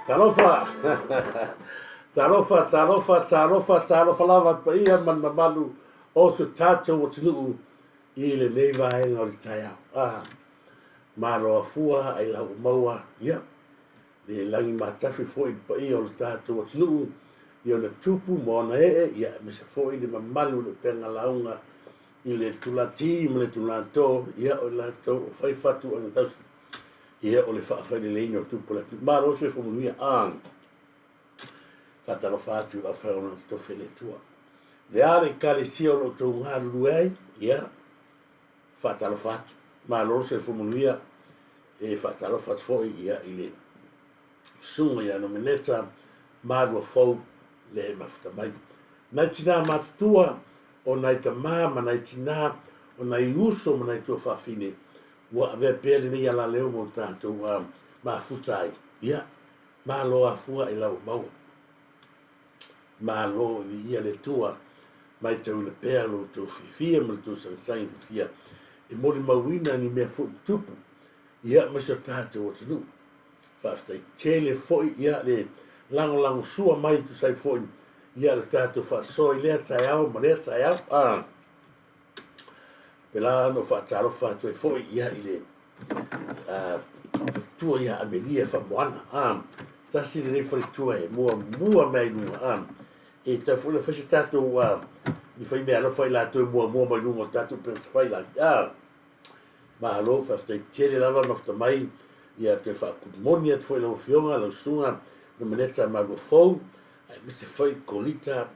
Talofa! Talofa, talofa, talofa, talofa lava le paia ma le mamalu o so tatou atunuu i lenei vaega o le taeao. Ah, malo afua ai lau maua, ia, le lagi matafi foi le paia o le tatou atunuu i ona tupu ma ona ee, ia, aemaise foi le mamalu o le upega lauga i le tulati ma le tulato, ia, o i latou o fai fatu o tausi, ia, o le faafaileleiina o tupu o le atunuu. Malo le soifua manuia. Ah, faatalofa atu i lau Afioga totofi a le Atua. Le a le Ekalesia o lo o outou galulue ai, ia, faatalofa atu. Malo le soifua manuia. E faatalofa atu foi ia, i le susuga ia Nomeneta Maluafou le mafuta mai. Nai tinā matutua, o nai tamā ma nai tinā, o nai uso ma nai tuafafine, ua avea pea lenei alaleo mo tatou mafuta ai. Ia, malo afua i lau maua. Malo i viia le Atua, maitauina pea lo outou fiafia ma lo outou sagisagi fiafia e molimauina ni mea foi tutupu, ia, ma si o tatou atunuu. Faafetai tele foi ia le lagolagosua mai e tusa ai foi ia le tatou faasoa i lea taeao ma lea taeao. Ah. Pela ona ou faatalofa atu ai foi ia i le faletua ia Amelia Faamoana. Ah, tasi lenei faletua e muamua mai luga. Ah, e tau foi la fai se tatou ni fai mea alofa i latou e muamua mai luga o tatou upega tafailagi. Ah, malo, faafetai tele lava mafuta mai ia toe faakumoni atu foi lau afioga, lau susuga Nomeneta Maluafou, aemaise foi Kolita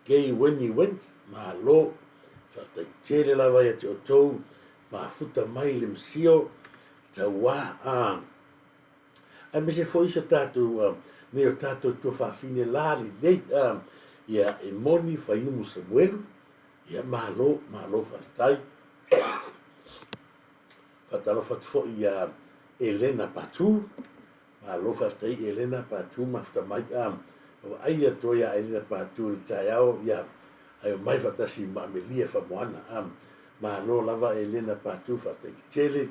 Gay Weni Went, malo, faafetai tele lava ia te outou, mafuta mai le masio, tauā, a, aemaise foi so tatou, a, nei o tatou tuafafine la lelei, a, ia e moni Faiumu Samuelu, ia malo, malo faafetai. Faatalofa atu foi ia Elena Patu, Malo faafetai Elena Patu mafuta mai a vaai atu ai ia Elena Patu i le taeao ia ae omai faatasi ma Amelia Famoana a malo lava Elena Patu faafetai tele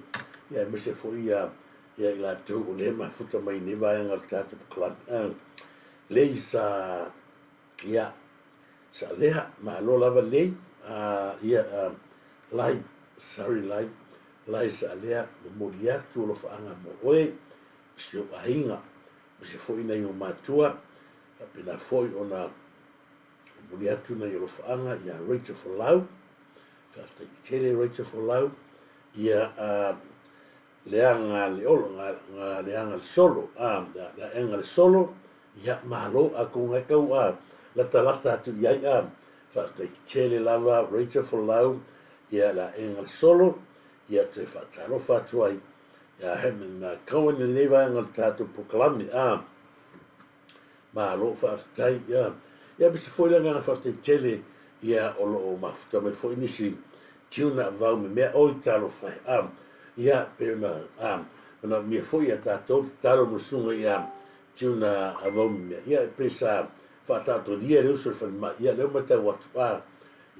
ia aemaise foi ia ia i latou o lea mafuta mai nei vaega o le tatou club a Leisa ia Saleha malo lava lei a ia Lai sorry Lai Lai Saleha momoli atu alofaaga mo oe ma si ou aiga aemaise foi nai ou matua faapena foi ona momoli atu nai alofaaga ia Rachel Folau faafetai tele Rachel Folau ia leaga le olo ga leaga le solo a leaga le solo ia malo a kou ngai kau a latalata atu i ai a faafetai tele lava Rachel Folau ia laega le solo ia toe faatalofa atu ai ia Herman Cohen i lenei vaega o le tatou polokalame a Malo faafetai ia. Ia aemaise foi le agaga faafetai tele ia o lo o mafuta mai foi nisi tuna vau memea oi talofa e a ia pei ona a manaomia foi ia tatou tatalo mo le susuga ia tuna vau memea ia pei sa faataotolia le uso i le falemai ia lea ua matau atu a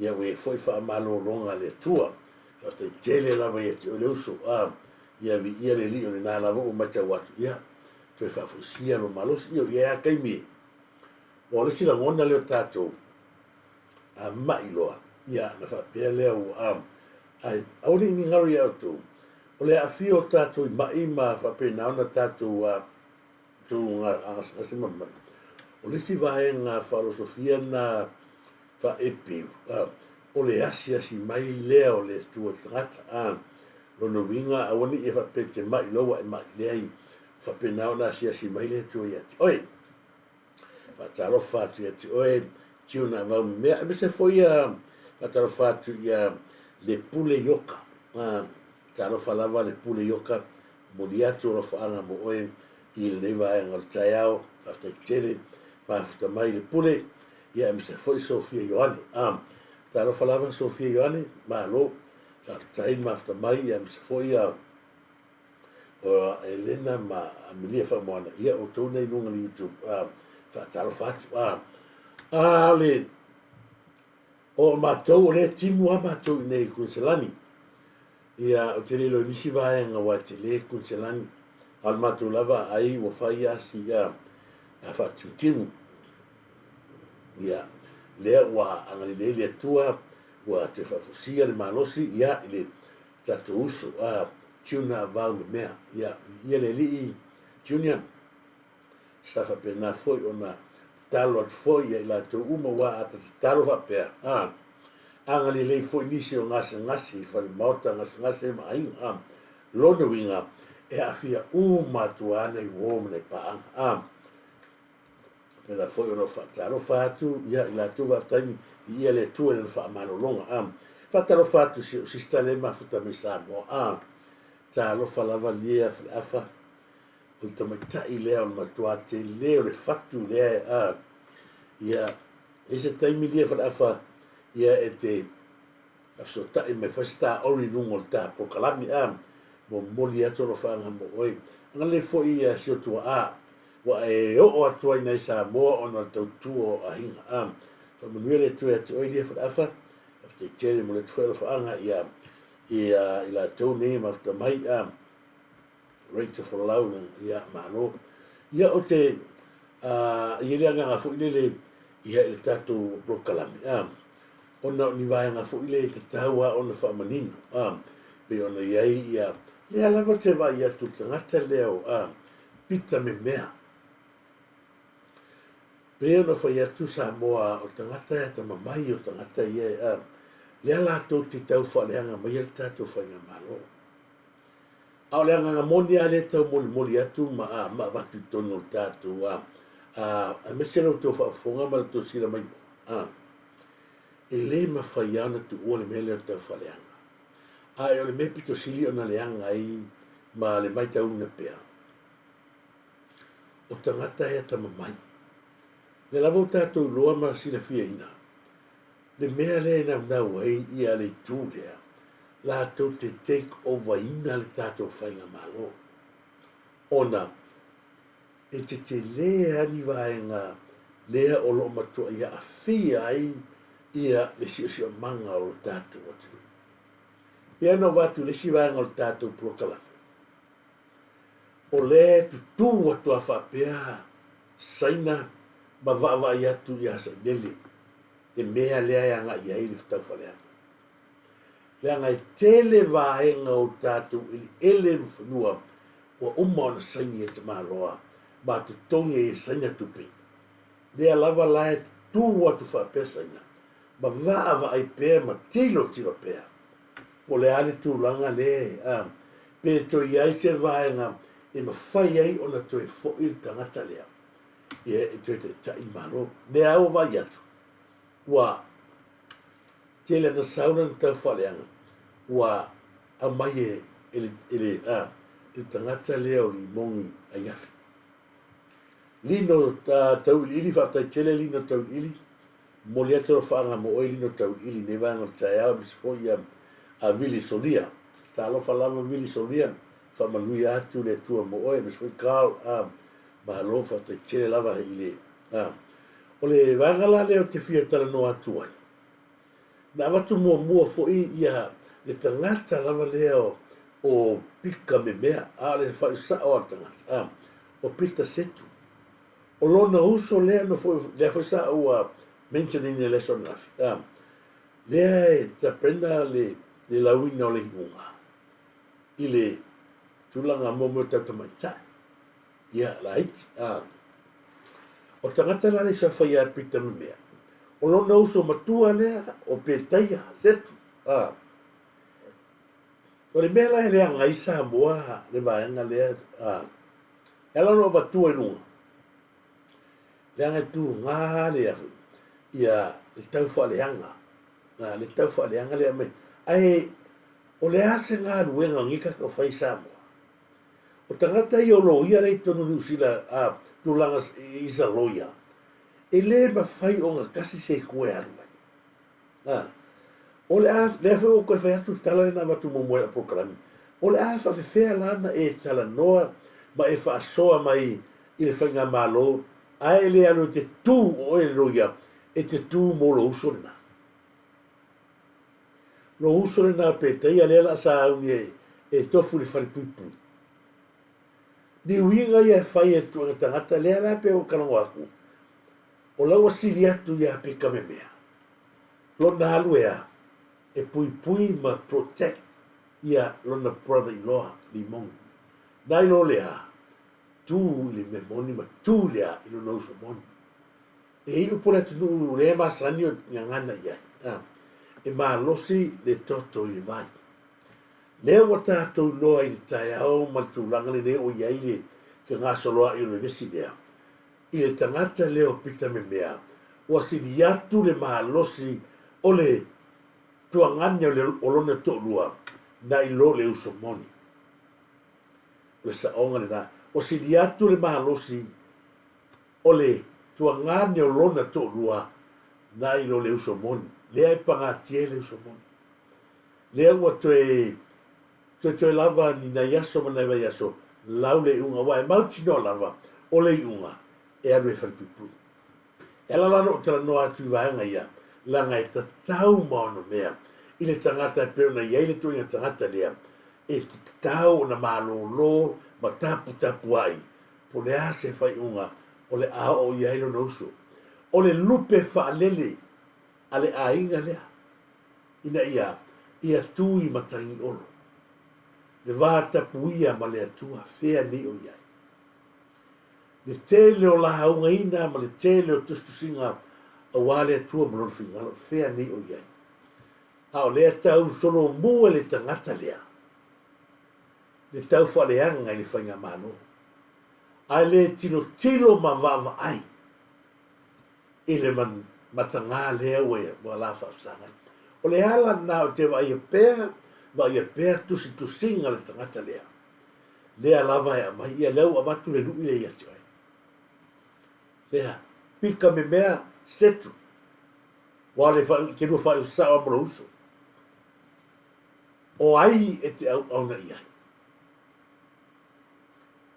ia ua i ai foi faamalologa a le Atua faafetai tele lava ia te oe le uso a ia viia le Alii o lena lava ua matau atu ia toe faafoisia lou malosi. Ioe, e i ai lava taimi e, aua o le isi lagona lea o tatou, a ma'i loa, ia ona faapea lea ua, a, ae aua ne i galo ia outou, o le aafia o tatou i ma'i ma faapena ona tatou a, tou gasegase ma ma'i, o le isi vaega faalosofia lena faaepeu, a, o le asiasi mai lea o le Atua i le tagata. A, lona uiga, aua ne i e faapea e te ma'i loa ua e ma'i. Leai, faapena ona asiasi mai le Atua ia te oe. Faatalofa atu ia te oe, Tuna Vaumea, aemaise foi ia faatalofa atu ia Lepule Ioka. A, talofa lava Lepule Ioka, momoli atu alofaaga mo oe i lenei vaega o le taeao. Faafetai tele, mafuta mai Lepule. Ia aemaise foi Sofia Ioane. A, talofa lava Sofia Ioane, malo, faafetai mafuta mai, ia aemaise foi ia o Elena ma Amelia Faamoana, ia outou nei luga le YouTube, a, faatalofa atu. A, a le, o matou, o lea timu a matou i nei Kuiniselani. Ia, ou te le iloa i nisi vaega aua e tele Kuiniselani. A o le matou lava ai ua fai asi, ia, Faatimutimu. Ia, lea ua agalelei le Atua, ua toe faafosia le malosi, ia, i le tatou uso a Tuna Vau Le Mea. Ia, viia le Alii Junior, sa faapena foi ona tatalo atu foi ia i latou uma, aua a ta tatalo faapea, a, agalelei foi nisi o gasegase i fale maota, gasegase ma aiga, a, lona uiga, e aafia uma atu lava nai uo ma nai paaga, a. Pēlā foi ona ou faatalofa atu ia i latou faafetai i ia le Atua i lana faamalologa. A faatalofa atu si ou sista lea e mafuta mai Samoa. A talofa lava lia Faleafa o le tamaitai lea o le matua tele o le fatu lea a ia e se taimi lia Faleafa ia e te Fesootai mai fai se ta ori i luga o le ta polokalame a momoli atu alofaaga mo oe. Agalelei foi ia si o tuaa ua e oo atu ai nai Samoa ona o le tautua o aiga a faamanuia le Atua ia te oe lia Faleafa. Faafetai tele mo le atu foi alofaaga ia ia i latou nei e mafuta mai a Rachel Folau ia malo. Ia o te a i ai le agaga foi lele ia i le tatou polokalame a ona o ni vaega foi lea e tatau lava ona faamanino a pei ona i ai ia lea lava ou te vaai atu i le tagata lea o a Pita Memea. Pei ona fai atu Samoa o tagata e atamamai o tagata ia e a lea latou te tau faaleaga maia le tatou faigamalo. A o le agaga moni lava lea e taumolimoli atu ma a ma avatu i totonu o le tatou a a aemaise la outou faafofoga ma la outou silamaimoa a e le mafai lava ona tuua le mea lea o le taufaaleaga. Ae o le mea pito sili ona leaga ai ma le maitauina pea, o tagata e atamamai. Lea lava ua tatou iloa ma silafiaina le mea lea e naunau ai ia le itu lea, latou te take over ina le tatou faigamalo, ona e tetele lava ni vaega lea o lo o matuai aafia ai ia le siosiomaga o lo tatou atunuu. Pei ona ou avatu i le isi vaega o le tatou polokalame, o lea e tutū atu lava faapea Saina ma vaavaai atu ia Sailele le mea lea e agai i ai le taufaaleaga. Leaga e tele vaega o tatou eleele ma fanua ua uma ona saini e tamaloa ma totogi ai e Saina tupe. Lea lava la e tutū atu faapea Saina ma vaavaai pea ma tilotilo pea po o le a le tulaga lea a pe toe i ai se vaega e mafai ai ona toe foi le tagata lea ia e toe taitai le Malo. Lea ua vaai atu ua tele ana sau lana taufaaleaga ua aumai e, e, le, e, le, a, e le tagata lea o Limogi Aiafi. Lino Tauiliili, faafetai tele Lino Tauiliili, momoli atu alofaaga mo oe Lino Tauiliili i lenei vaega o le taeao, aemaise foi ia a Vili Solia. Talofa lava Vili Solia, faamanuia atu le Atua mo oe, aemaise foi Carl, a, malo faafetai tele lava i le, a. O le vaega la lea ou te fia talanoa atu ai, Na avatu muamua foi ia le tagata lava lea o Pita Memea, a o le faisao a le tagata, a, o Pita Setu. O lona uso lea na foi, lea foi sa ua mention ina i le aso ananafi, a, lea e tapena le, le lauina o le iuga i le tulaga mo mea tau tamaitai. Ia, laiti, a. O tagata la lea sa fai ia Pita Memea, o lona uso matua lea o Petaia Setu, a. O le mea la e leaga ai Samoa le vaega lea, a, e ala ona ou avatua i luga, leaga e tuga le afu, ia, le taufaaleaga, a, le taufaaleaga lea e aumai. Ae o le a se galuega o nei tagata o fai i Samoa? O tagata ia o loia la i totonu o Niu Sila a tulaga is a lawyer e le mafai ona tasi se itu e alu ai. A o le a lea foi ua toe fai atu le tala lea na avatu muamua i lau polokalame, o le a faafefea la ona e talanoa ma e faasoa mai i le faigamalo ae le alu e te tu o oe le loia e te tu mo lou uso lena. Lou uso lena o Petaia lea la sauni e, e tofu i le falepuipui. Ni uiga ia e fai e le tuuaiga tagata lea la pei ua ou talanoa atu, o la ua sili atu ia Pita Memea lona alu e a? E puipui ma protect ia lona brother in law Limoni. Nai lo le a? Tu i le mea moni ma tu i le a? I lona uso moni. E iu po le atunuu lea e masani o gagana i ai, a? E malosi le toto i le vai. Lea ua tatou iloa i le taeao ma le tulaga lenei ua i ai le fegasoloai o le vevesi lea, i le tagata lea o Pita Memea, ua sili atu le malosi o le tuagane o lona toalua nai lo le uso moni. O le saoga lena. Ua sili atu le malosi o le tuagane o lona toalua nai lo le uso moni. Lea e pagatia ai le uso moni. Lea ua toe toetoe lava ni nai aso ma nai vaiaso lau le iuga, aua e mautinoa lava o le iuga e alu ai falepuipui. E ala la ona ou talanoa atu i vaega ia, leaga e tatau ma ona mea i le tagata e pei ona i ai le tuuaiga tagata lea, e tatau ona malolo ma taputapuai po o le a se faaiuga o le a oo i ai lona uso. O le lupe faalele a le aiga lea. ina ia ia tu i Matagiolo, le va tapuia ma le Atua, fea nei o i ai. Le tele o laugaina ma le tele o tusitusiga aua le Atua ma Lona finagalo, fea nei o i ai. A o lea tau solomua le tagata lea, le tau faaleaga i le faigamalo, ae le tilotilo ma vaavaai i le mataga lea ua la faafesagai. O le ala lena ou te vaaia pea, vaaia pea tusitusiga a le tagata lea. Lea lava e aumai, ia lea ua avatu le lui lea ia te oe. Lea, pika memea, setu. Ua le faaiu, te lua faaiu sao lava ma lou uso. O ai e te auauna i ai?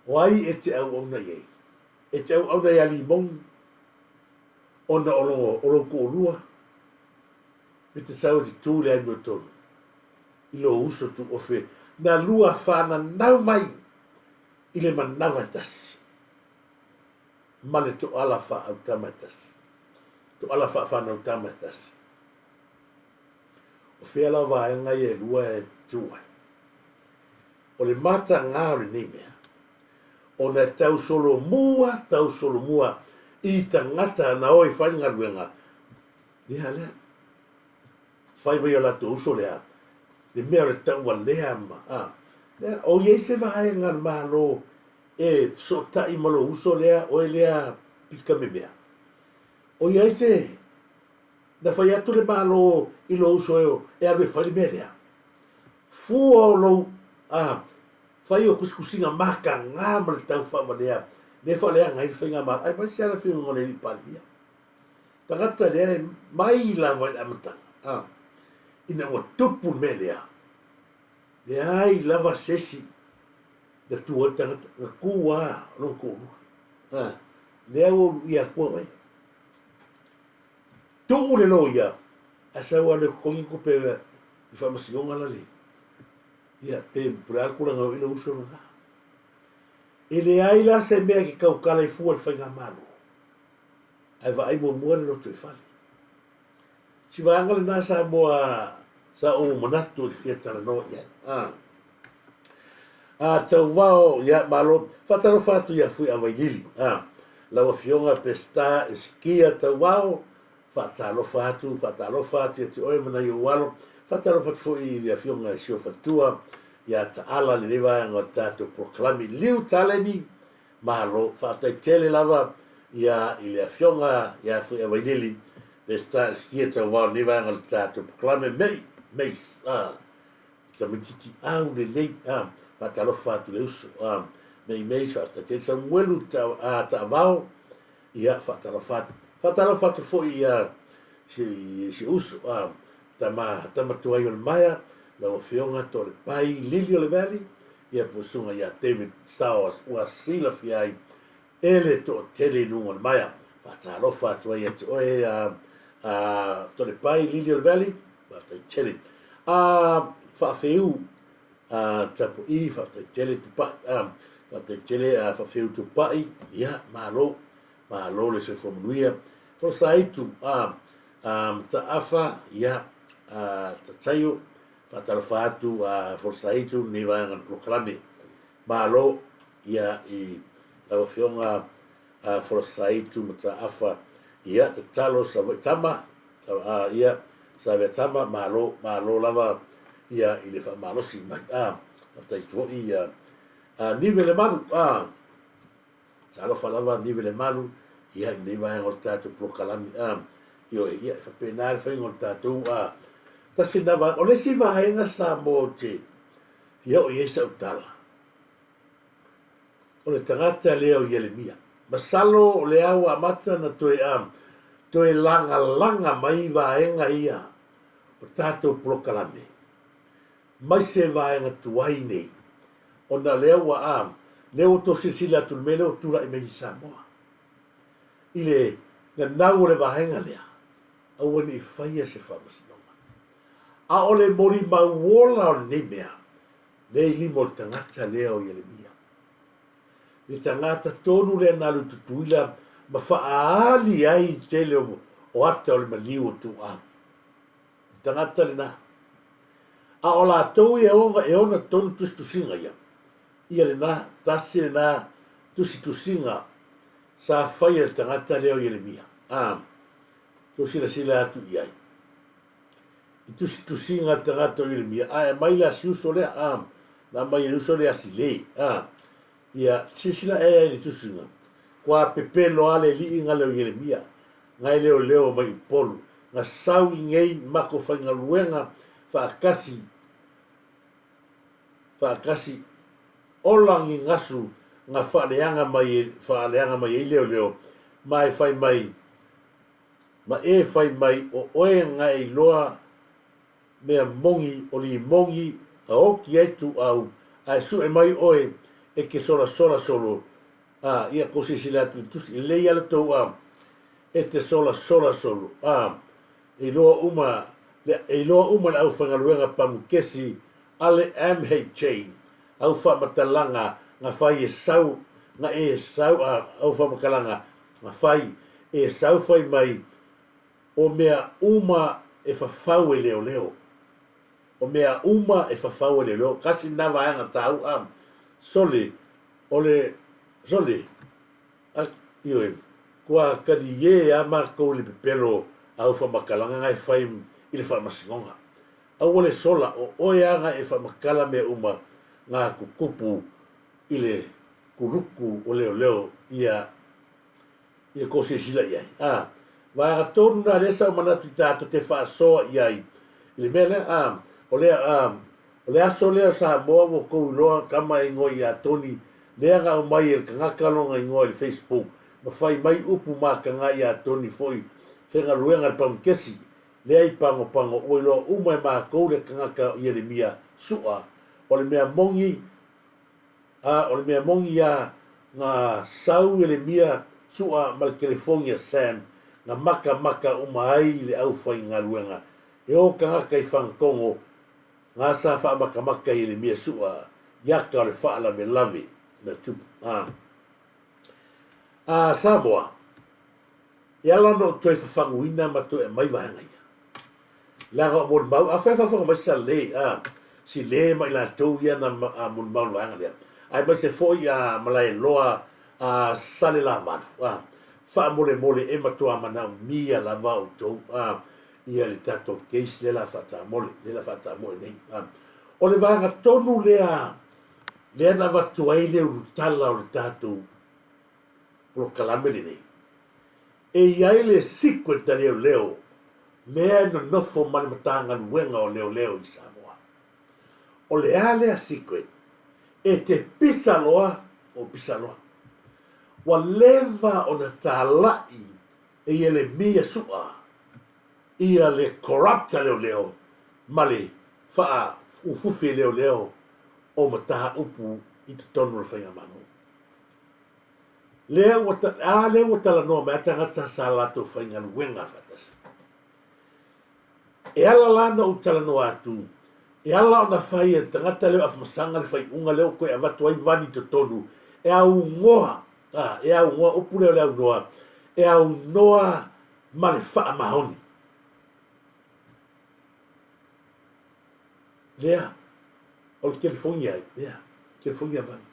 O ai e te auauna i ai? E te auauna iā Limoni ona o lou toalua, me te sau e te tū i le amiotonu i lou uso tuofe na lua whananau mai i le manawa e tasi ma le toala whaautama e tasi, toala whaawhanau tama e tasi. O whea la vaega ia e lua e tū ai? O le matagā o lenei mea, ona e tausolomua, tausolomua i tagata na o e fai le galuega, lea, lea, fai mai o latou uso lea, le mea o le taualea ma, a, lea, o i ai se vaega a le Malo e fesootai ma lou uso lea, oe lea pika memea. O i ai se, na fai atu le Malo i lou uso e alu e fai le mea lea. Fua o lou, a, Fai o tusitusiga matagā ma le tau faavalea lea e faaleaga ai le faigamalo aemaise lava le afioga o le Alii Palemia. Tagata lea e mai lava i le amataga, a, ina ua tupu le mea lea, leai lava se isi na tu ai le tagata, na tu lava lona toalua. A, lea ua uluia atua oe. Tuu le loia, ae sau lava le totogi tupe i faamasinoga la le Ia, pe po o le a le tulaga e oo i ai lou uso lena. E leai la se mea e te tautala ai fua i le faigamalo, ae vaai muamua le lotoifale. Si vaega lena Samoa sa ou manatu e fia talanoa i ai. A, a tauvao, ia, malo, faatalofa atu ia Fuiavailili, a, lau Afioga Peseta Esikia Tauvao, Faatalofa atu, faatalofa atu ia te oe ma nai ou alo. Faatalofa atu foi i le Afioga i si ou faletua ia Taala i lenei vaega o le tatou polokalame Liu Taleni. Malo, faafetai tele lava ia i le Afioga ia Fuiavailili Peseta Esikia Tauvao i lenei vaega o le tatou polokalame Mei, Meis, ah, tamaititi au lelei, ah, faatalofa atu i le uso, ah, Mei Meis, faafetai tele Samuelu ta, ah, Taavao, Ia, faatalofa atu. Faatalofa atu foi ia si, si uso, a, tama, tama tuai o le maea, lau Afioga Toalepai Lili o le Valley, ia po o Susuga ia David Stowers ua silafia ai e le toatele i luga o le maea. Faatalofa atu ai ia te oe, a, a, Toalepai Lili o le Valley, faafetai tele. A, faafeu, a, tapuai, faafetai tele Tupai. A, Faafetai tele a Faafeutupai, ia, malo, malo le soifua manuia. Folosaitu, a, a Mataafa, ia, a Tataio, faatalofa atu a Folosaitu lenei vaega o le polokalame. Malo, ia, i lau Afioga a Folosaitu Mataafa, ia, tatalo Savaii tama, a, ia, Savea tama, malo, malo lava, ia, i le faamalosi mai. A, faafetai atu foi, ia, A Nive le malu, a. Talofa lava Nive le malu, ia i lenei vaega o le tatou polokalame, a. Ioe, ia e faapena le faiga o le tatou, a. Tasi lena vaega. O le isi vaega Samoa ou te fia oo i ai sau tala, o le tagata lea o Ieremia. Masalo o lea ua amata ona toe, a, toe lagalaga mai vaega ia o tatou polokalame. mai se vaega tuai nei, ona lea ua, a, lea ua tou silasila atu i le mea lea ua tulai mai i Samoa, i le nanau o le vaega lea, aua ne i faia se faamasinoga. A o le molimau ola o lenei mea, lea i lima o le tagata lea o Ieremia. Le tagata tonu lea na alu i Tutuila ma faaali ai i tele o ata o le maliu o Tuuau. Le tagata lena. A o latou ia e ona tonu tusitusiga ia, ia lena, tasi lena tusitusiga sa faia e le tagata lea o Ieremia, a tou silasila atu i ai i tusitusiga a le tagata o Ieremia, a e aumai le asiuso lea, a na aumai e uso le asilei, a ia silasila ea i le tusiga, kua pepelo a le alii nga leo Ieremia, nga e leoleo mai Upolu, nga sau i ngei mako faigaluega faakasi faakasi ola ngi ngasu nga faaleaga mai faaleaga mai ai leoleo ma e fai mai ma e fai mai o oe nga e iloa mea mongi o limongi a oki ai tuau ae sue mai oe e ke solasola solo a ia kou silasila atu i le tusi lelei a le tou a e te solasola solo a e iloa uma le e iloa uma le aufaigaluega pamukesi a le MHA au faamatalaga nga fai e sau nga e sau a au faamatalaga nga fai e sau fai mai O mea uma e fafau e leoleo. O mea uma e fafau e leoleo. Kasi lena vaega tāua. Sole, o le, sole, a, ioe, kua kaliē a makou i le pepelo au faamakalaga nga e fai i le faamasinoga. Aua le sola, o oe a nga e faamakala mea uma nga kukupu i le kuluku o leoleo ia Ia kou silasila i ai. A, vaega tonu na lea sa ou manatu i tatou te faasoa i ai i le mea lea, a, o le, a, o le aso lea o Samoa ua kou iloa kama e ingoa ia Tony lea na aumai e le kagaka lona ingoa i le Facebook ma fai mai upu makaga ia Tony foi faigaluega i le pamukesi lea i Pagopago ua iloa uma e makou le kagaka o Ieremia Su'a o le mea moni A o le mea moni ia nga sau Ieremia Su'a ma le telefoni a Sam nga makamaka uma ai le aufaigaluega e o tagata i Fagatogo nga sa faamakamaka Ieremia Su'a iaka o le faalavelave na tupu. A A Samoa, e ala ona ou toe fafaguina ma toe aumai vaega ia. Leaga o molimau, afai e faafofoga mai sa le, a, si le ma i latou ia na molimau i le vaega lea, aemaise foi a Malaeloa a Salelavalu, a, faamolemole e matua manaomia lava outou, a, ia le tatou case lea la faatamole, lea la faatamoe nei. A, o le vaega tonu lea, lea na avatu ai le ulutala o le tatou polokalame lenei. E i ai le secret a leoleo lea e nonofo ma le Matagaluega o Leoleo i Samoa. O le a lea secret? E te pisa loa o pisa loa. Ua leva ona talai e Ielemia Su'a ia le corrupt a leoleo ma le faaufufi e leoleo o mataupu i totonu o le Faigamalo. Lea ua, a lea ua talanoa mai a tagata sa latou faigaluega faatasi. E ala la na ou talanoa atu, e ala ona fai e le tagata lea o Afamasaga le faaiuga lea ua toe avatu ai vani i totonu E aunoa, a, e aunoa, upu lea o le aunoa, e aunoa ma le faamaoni. Lea, o le telefoni ai, lea, telefoni a Vani.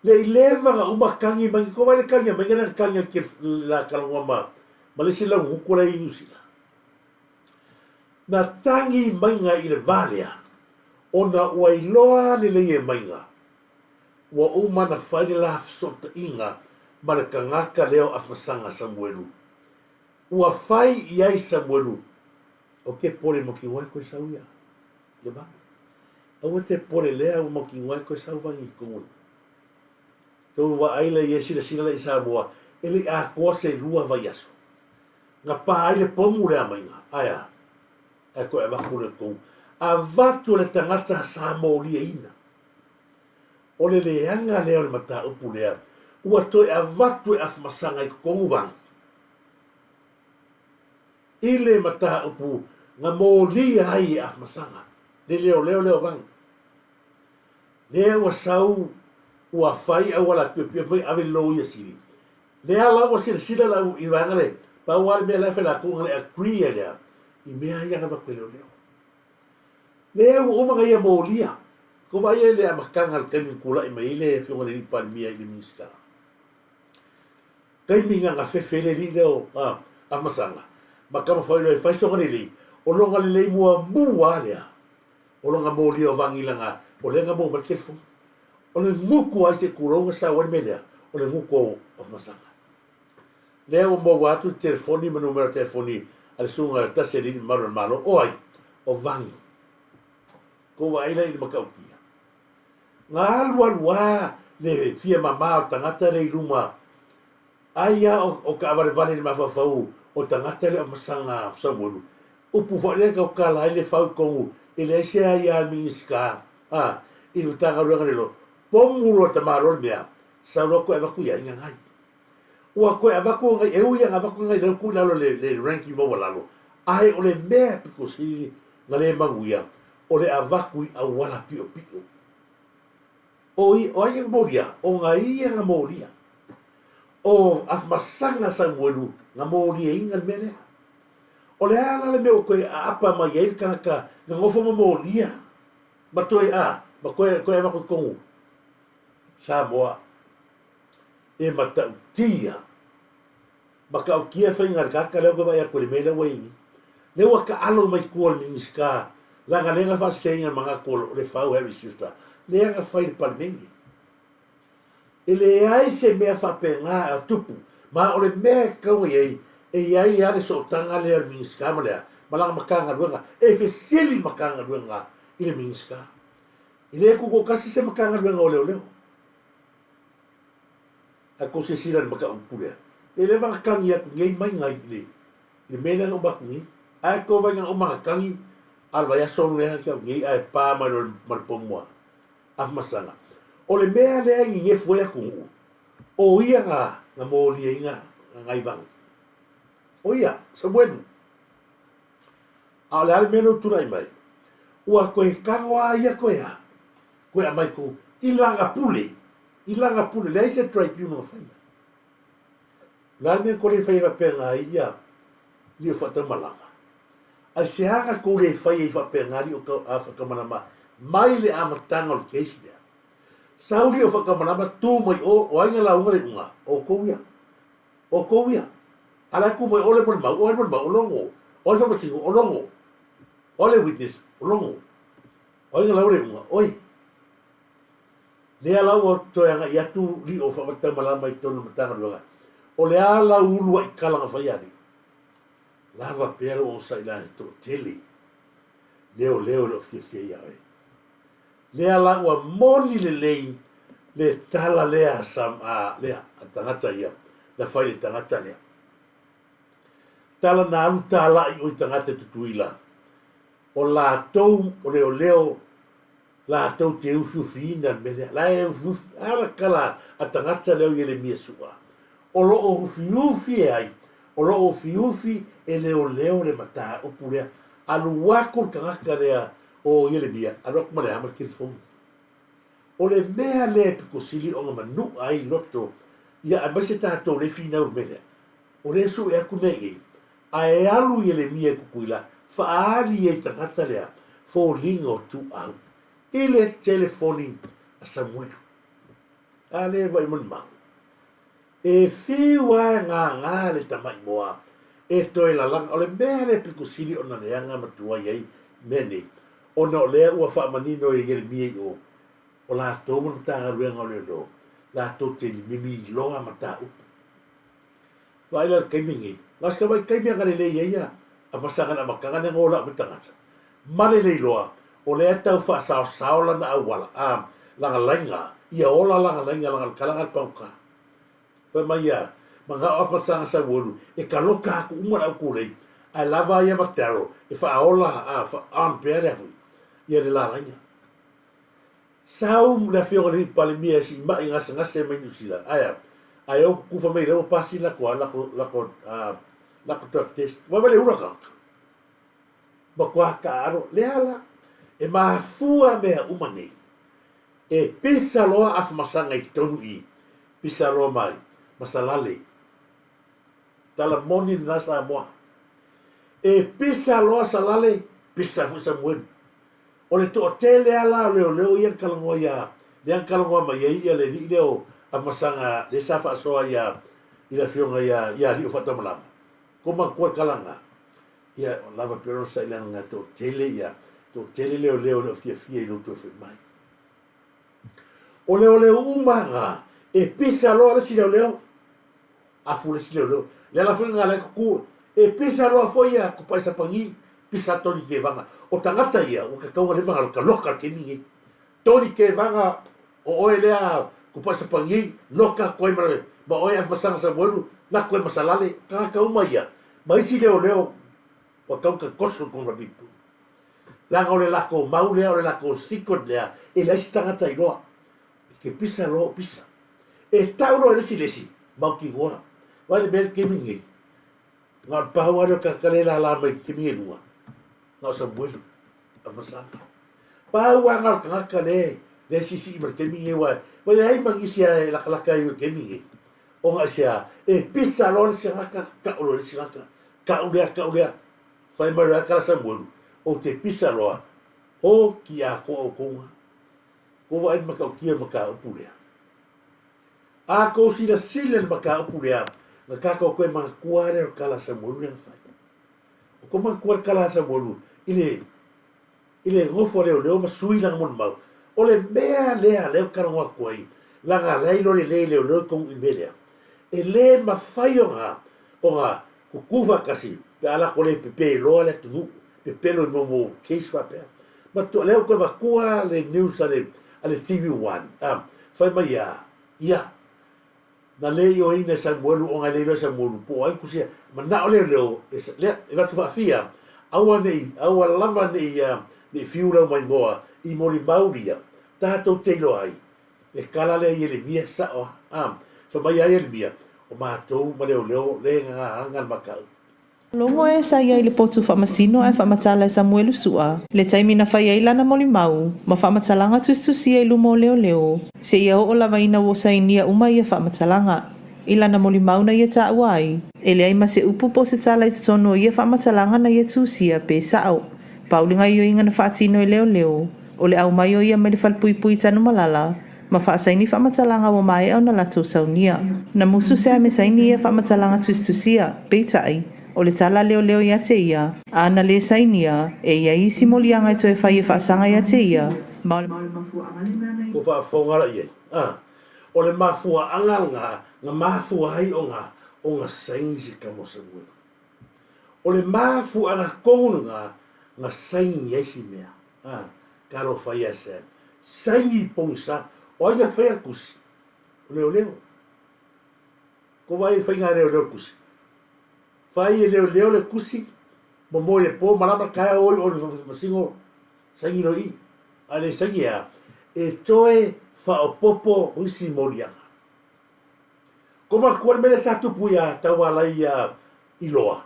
Le i leva na uma tagi mai, ko vai le tagi mai na tagi a ke la kalonga ma ma le isi laugutu la i Niu Sila. Na tagi maiga i le va lea, ona ua iloa lelei e Maiga, ua uma na fai le la fesootaiga ma le tagata lea o Afamasaga Samuelu. Ua fai i ai Samuelu, O ke pole mautinoa e koe sau ia, ia Vani. Aua te pole lea ua mautinoa e koe sau Vani i totonu. Tou vaai la i ai silasila la i Samoa, e le i atoa se lua vaiaso. Na pa ai le pomu lea maiga, ae a? Ae toe avatu lea i totonu. Avatu e le tagata sa moliaina. O le leaga lea o le mataupu lea, ua toe avatu e Afamasaga i totonu Vani. I le mataupu na molia ai e Afamasaga le leoleo lea o Vani. Lea ua sau ua fai auala piopio mai ave le loia sili. Lea la ua silasila la i vaega le pau lava le mea la e fai latou na le agree ai lea i mea ia na avatu e leoleo. Lea ua uma na ia molia. Ko vaai ai le amataga le taimi na tulai mai ai le afioga i le alii Palemia i le Minisita. Taimi na na fefe ai le alii lea o Afamasaga ma taumafai loa e fai sona lelei, o lona lelei muamua lava lea o lona molia o Vani lana o lea na maua mai le telefoni. O le gutu ai se tulou na sau ai le mea lea, o le gutu o Afamasaga. Lea ua maua atu le telefoni ma numera telefoni a le susuga i le tasi alii mamalu o le Malo, o ai? O Vani. Kou vaai la i le matautia. Na alu alu a le fia mama o le tagata lea i luma, ai a o taavalevale i le mafaufau o le tagata lea o Masaga Samuelu. Upu foi lea e tautala ai le fau tonu e leai se aia a le Minisita a i le Matagaluega lelo, pomu loa tamaloa le mea, sau loa toe avatu i ai nai. Ua toe avatu nai, e ui lava ina avatu nai lea ua tuu i lalo le, le ranking maualalo, ae o le mea pito sili na le manuia, o le avatu i auala piopio. O, i, o ai na molia? O na ia na molia. O Afamasaga Samuelu na moliaina le mea lea. O le a la le mea ua toe aapa mai ai le tagata na nofo ma molia ma toe a, ma toe, toe avatu i totonu Samoa e matautia. Matautia faiga a le tagata lea ou te vaai atu i le mea lea ua i ai nei. Lea ua taalo mai tua le Minisita leaga lea na faaseseina le manatu o Lefau Harry Schuster lea na fai i le Palemene. E leai se mea faapena a tupu, ma o le mea e tatau ona i ai, e i ai lava le sootaga lea o le Minisita ma le a, ma lana Matagaluega, e fesili le Matagaluega i le Minisita. E le tutoatasi se Matagaluega o Leoleo. Ae tou silasila i le mataupu lea, e leva ona tagi atu nei maiga i le i le mea lea na uma atu nei. Ae tou vaai na uma ona tagi a le vaiaso lea na tea atu nei ae pa mai loa ma le pomu a Afamasaga. O le mea lea e nenefu ai atunuu, o ia na na moliaina Gagaivangi. O ia, Samuelu. A o le a le mea lea ua tulai mai? Ua toe tago lava ia toe a, toe aumai tou i lana pule, i lana pule, leai se tribunal na faia. O le a le mea na tou le faia faapena ai ia lio faataumalama? Aisea na tou le faia ai faapena lio faataumalama mai le amataga o le case lea? Sau lio faataumalama tu mai o, o ai na lauga le iuga? O outou ia. O outou ia. A la e tu mai o le molimau, o ai le molimau? O Logo. O ai le faamasino? O Logo. O ai le witness? O Logo. O ai na lauga le iuga? Oe. Lea la ua toe agai atu lio faamataumalama i totonu o le Matagaluega, o le a lau uluai tala na fai alii? Lava pea lou onosai la he toatele leoleo e le o fiafia ia oe. Lea la ua moni lelei le tala lea a, a, lea, a tagata ia, na fai le tagata lea. Tala na alu talai o i tagata i Tutuila, o latou o leoleo latou te ufiufiina le mea lea. La e ufiufi, a la tala a tagata lea o Ielemia Su'a, o lo o ufiufi e ai, o lo o ufiufi e leoleo le mataupu lea. Alu atu le tagata lea o Ielemia, alu atu ma le a ma le telefoni. O le mea lea e pito sili ona manu'a ai loto ia aemaise tatou lea e finau i le mea lea, o lea e sue atu mea i i, ae alu Ielemia i Tutuila, faaali ai i tagata lea foliga o tuuau i le telefoni a Samuelu. A lea e vaai mai le mau. E fiu lava e gagā le tamai moa e toe lalaga. O le mea lea e pito sili ona leaga ma tuai ai mea nei, ona o lea ua faamanino e Ieremia i o, o latou ma le Matagaluega o Leoleo, latou te mimiloa mataupu. Vaai la i le taimi lenei, na o si tamai taimi lava na lelei ai a masaga i le amataga lea na ola au ai tagata, ma le le iloa o lea e tau faasaosao lana auala, a, lana laina, ia ola lana laina leaga o le tala lena a le pagota. Fai mai ia, manao a masaga Samuelu e taloka atu uma le au tulei, ae lava ia ma Daryl e faaola, a, on pea le a foi, ia le la laina. Sau le afioga i le alii Palemia e siimai gasegase mai Niu Sila, ae a? Ae ou tufa mai lea ua pasi lako, lako, lako, lako drug test. Vaai le ula tagata. Matua taaalo. Lea la, e mafua mea uma nei. E pisa loa Afamasaga i totonu i i, pisa loa mai ma Salale. Tala moni lena Samoa. E pisa loa Salale, pisa foi Samuelu. O le toatele lava la o leoleo ia na talanoa ia, lea na talanoa mai ai ia le alii lea o Afamasaga lea sa faasoa ia i le afioga ia ia Alii o Faatamalama. Ko matua le tala lena. Ia lava pea lona saili leaga e toatele ia, toatele leoleo e le o fiafia i lou toe foi mai. O leoleo uma na, e pisa loa le isi leoleo, afu le isi leoleo. Le ala foi lena la e tutu, e pisa loa foi ia Tupai Sapani, pisa Tony Tevaga. O tagata ia, ua tatau ona leva ona loka loka i le taimi lenei. Tony Tevaga, o oe lea Tupai Sapani, loka atu ai ma, ma oe Afamasaga Samuelu, lako ai ma Salale, tagata uma ia, ma isi leoleo, ua tatau ona tatoso i totonu o le pipi. Leaga o le latou mau lea, o le latou secret lea, e leai se tagata iloa. E te pisa loa o pisa. E tau loa e le isi le isi, mautinoa. Vaai le mea le taimi lenei, na o le pau lava lea o le tagata lea e lala mai i le taimi e lua, na o Samuelu Amasaga. Pau lava na o le tagata lea e siisii mai i le taimi lenei, aua e leai ma nisi e latalata ai i le taimi lenei. Ona aisea? E pisa loa le isi tagata, tau loa e le isi tagata, tau lea, tau lea. Fai mai loa e kala Samuelu, Ou te pisa loa, o ki atoa outou na. Ua vaai le matautia i le mataupu lea. A tou silasila i le mataupu lea, na tatou toe manatua lava lea o le tala a Samuelu lea na fai. O tou manatua le tala a Samuelu i le, i le nofo a leoleo ma sui lana molimau. O le mea lea lea ou te talanoa atu ai, leaga la e iloa lelei e leoleo i totonu i mea lea. E le mafai ona, ona Tutu faatasi pe a lako le pepe loa le atunuu, pepelo i momo case faapea. Ma to, lea ua toe avatua le news a le, a le TV One, a, fai mai a, ia, na le ioeina e Samuelu ona e le iloa e Samuelu po o ai tusia, manao leoleo, e, lea, e avatu faafia, aua ne i, aua lava ne i, ne i fiu lau maimoa i molimau ia, tatou te iloa ai, Le tala lea Ieremia, sao a, fai mai ia Ieremia, O matou ma leoleo le gagaaga le mataupu. Logo e sa i ai i le potu faamasino ae faamatala e Samuelu Sua le taimi na fai ai lana molimau ma faamatalaga tusitusia i luma o leoleo seia oo lava ina ua sainia uma ia faamatalaga. I lana molimau na ia taua ai, e leai ma se upu po o se tala i totonu o ia faamatalaga na ia tusia pe sao. Pau le gaioiga na faatino e leoleo, o le aumai o ia mai le falepuipui i Tanumalala ma faasaini faamatalaga ua maea ona latou saunia. Na musu Sam e saini ia faamatalaga tusitusia, peitai, o le tala a leoleo ia te ia, a na le sainia, e i ai isi moliaga e toe fai e faasaga ia te ia, ma o le Ua faafofoga la i ai? A. O le mafuaaga lena na mafua ai ona ona saini se tama o Samuelu. O le mafuaaga tonu lena na saini ai si mea. A, talofa ia Sam. Saini i pogisa. O ai na faia le tusi? O leoleo. Ko vaai e faiga leoleo le tusi. Fai e leoleo le tusi, momoe le po, malama le taeao oi oi le masino, saini loa i i. A le saini e a? E toe faaopoopo isi moliaga. Ko matua le mea lea sa tupu ia Taualai ia Iloa,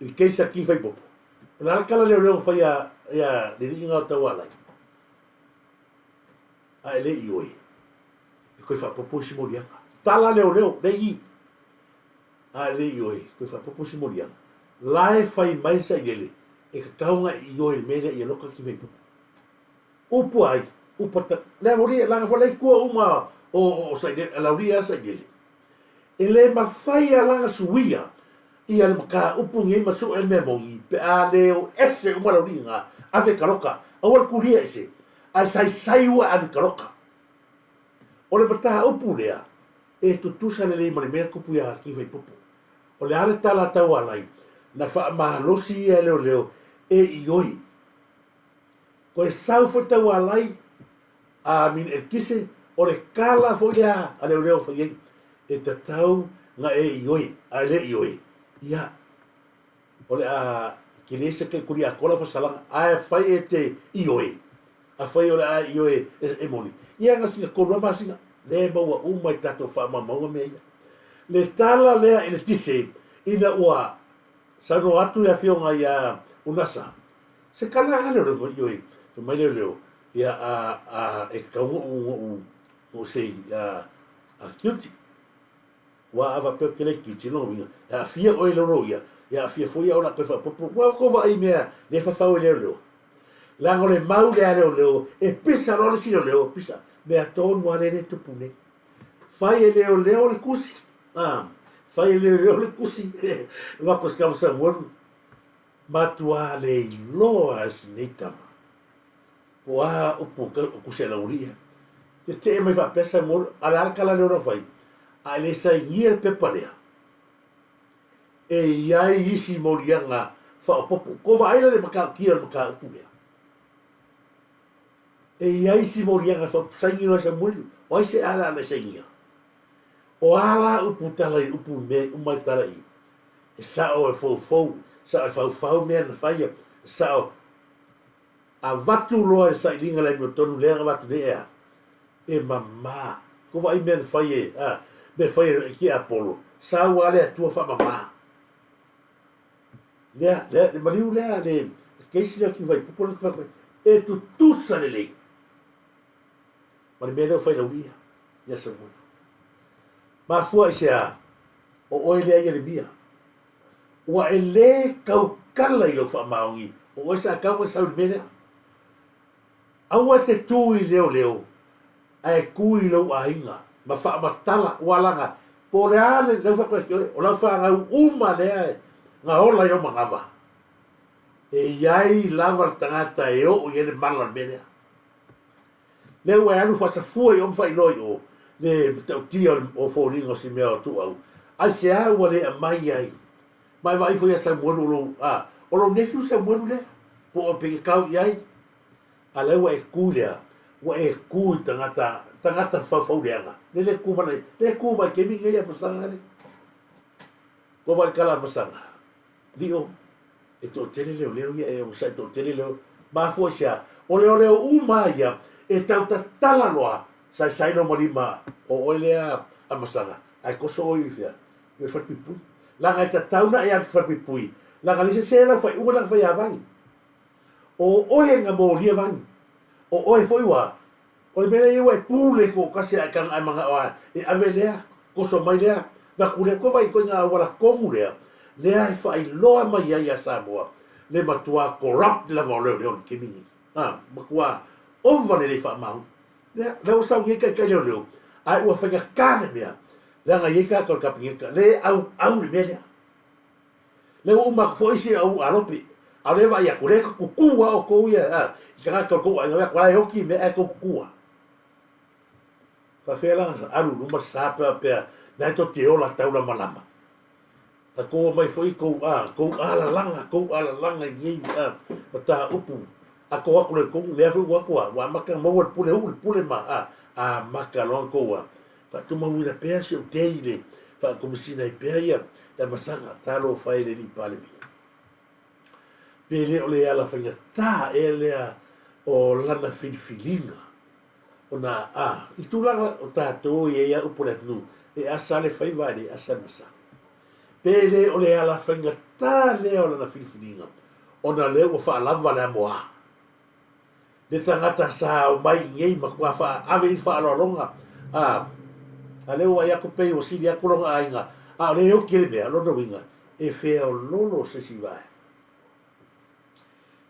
i le case a King Faipopo. O le a le tala leoleo na fai ia le alii lena o Taualai? A e le ioe, e toe faaopoopo isi moliaga. Tala leoleo, le i. A e le ioe, e toe faaopoopo isi moliaga. La e fai mai sailele, e tatau ona e ioe i le mea lea ia loka Kifaipopo. Upu ai, upu a ta, le aualii, leaga foi la i tua uma o sailele, a le aualii lava sailele. E le mafai lava la ona suia ia le mataupu lenei ma sue le mea moni pe a le o ese uma le aualii na, ave i taloka. Aua le tulia ese, ae saisai ua e ave i taloka. O le mataupu lea, e tutusa lelei ma le mea na tupu ia Kifaipopo. O le a le tala a Taualai, na faamalosi ia e leoleo e ioe. Toe sau foi Taualai a mina eletise, o le tala foi lea a leoleo fai ai, e tatau na e ioe, a e le ioe, ia, o le a tele se kuli atoa lau fasalaga, ae fai e te ioe, afai o le a e ioe e moni, ia na sina 3 masina, lea e maua uma i tatou faamaumauga mea ia. Le tala lea eletise, ina ua saunoa atu le afioga ia Unasa, se tala a leoleo, fai mai ioe, fai mai leoleo, ia a, a, e tatau ona ou, ona ou, ona ou sei a, a guilty. Ua a faapea ou te le guilty, lona uiga, e aafia oe i lou loia, e aafia foi au o le a toe faaopoopo. Ua outou vaai i mea le fafau e leoleo. Leaga o le mau lea a leoleo, e pisa loa le isi leoleo, pisa. Mea tonu lava lea e tupu nei. Fai e leoleo le tusi, a, fai e leoleo le tusi, avatu e Sitama Samuelu, matua le iloa e si nei tama. Po o a upu o tusi a le aualii ia. Tetee mai faapea Samuelu, a o le a le tala lea o lau fai? A e le sainia le pepa lea, e i ai isi moliaga faaopoopo. Kou vaai la i le matautia o le mataupu lea. E i ai isi moliaga faaopoopo, saini loa e Samuelu. O ai se ala a le sainia? O a la upu tala i upu i mea uma i tala i? E sao e foufou, sao e faufau mea na faia, e sao Avatu loa e le sailiga le amiotonu lea na avatu nei ea? E mama. Ko vaai mea na fai e, a, mea fai e Tiapolo, sau a le Atua faamama. Lea, lea, le maliu lea, le, le case lea ki Vaipoko lea ki Vaipoko, e tutusa lelei. Ma le mea lea ua fai laulia, ia Samuelu. Mafua i se a? O oe lea Ieremia. Ua e lē tautala i lou faamaoni, o oe sa tau e sau i le mea lea. Aua e te tū i leoleo, ae tū i lou aiga, ma faamatala, ua laga, po o le a le lau faatoese oe, o lau fanau uma lea na ola i lou manava. E i ai lava le tagata e oo i ai le mala o le mea lea. Lea ua e alu faasafua i o ma faailoa i o le matautia o foliga o si mea o Tuuau, aisea ua le aumai ai? Ma e vaai foi ia Samuelu o lou, a, o lou nephew Samuelu lea, po o pe kau i ai? A lea ua e tu lea, ua e tu i tagata, tagata faufauleaga, le le tu mai, le tu mai taimi nei a Masaga le. Kua vaai kala a Masaga, Lio, e toatele leoleo ia e onosai toatele leo. Mafua i se a? O leoleo uma a ia e tau tatala loa saisai loma lima o oe lea a Masaga ae koso oe i fea? I le falepuipui. Leaga e tatau na e alu i le falepuipui leaga leai se se lau faaiuga leaga fai a vani. O oe na molia vani. O oe foi ua O le mea lea ua e pule toatasi ae taga ae manao a e ave lea, koso mai lea, vaku lea, kua vaai ituaiga auala tonu lea, lea e faailoa mai ai ia Samoa le matua corrupt lava o leoleo i le taimi lenei. A, matua ova le le faamau. Lea, lea ua sau nei taitai leoleo, ae ua faigata le mea, leaga e i ai tagata o le Kapeneta le auau le mea lea. Lea ua uma atu foi isi au alope, a o lea e vaai atu, o lea e tutu lava outou ia i tagata o le tou aiga, o la e oti mea ae tou tutu lava. Faafefea la ona alu i luma le sa pe faapea na e tou te ola taulamalama. Na tou omai foi tou a, tou alalaga, tou alalaga i nei a, mataupu a tou o atu loa i totonu, lea foi ua o atu a, ua amata ona maua le pule, uu le pule ma a, amata loa ona tou a, Faatumauina pea si ou tei i le faakomisina ai pea ia Masaga, talofa e le Alii Palemia. Pe le o le ala faigata ea lea o lana filifiliga ona a, i tulaga o tatou e i ai a upu a le atunuu, e asa le faiva ae le asa le masaga. Pe le o le ala faigata lea o lana filifiliga ona lea ua faalava le amoa. Le tagata sa omai i nei matua faaave i le faaaloaloga, a, a lea ua vaai atu pei ua sili atu lona aiga, a o lea e oti le mea, o lona uiga, e feololo se isi vaega.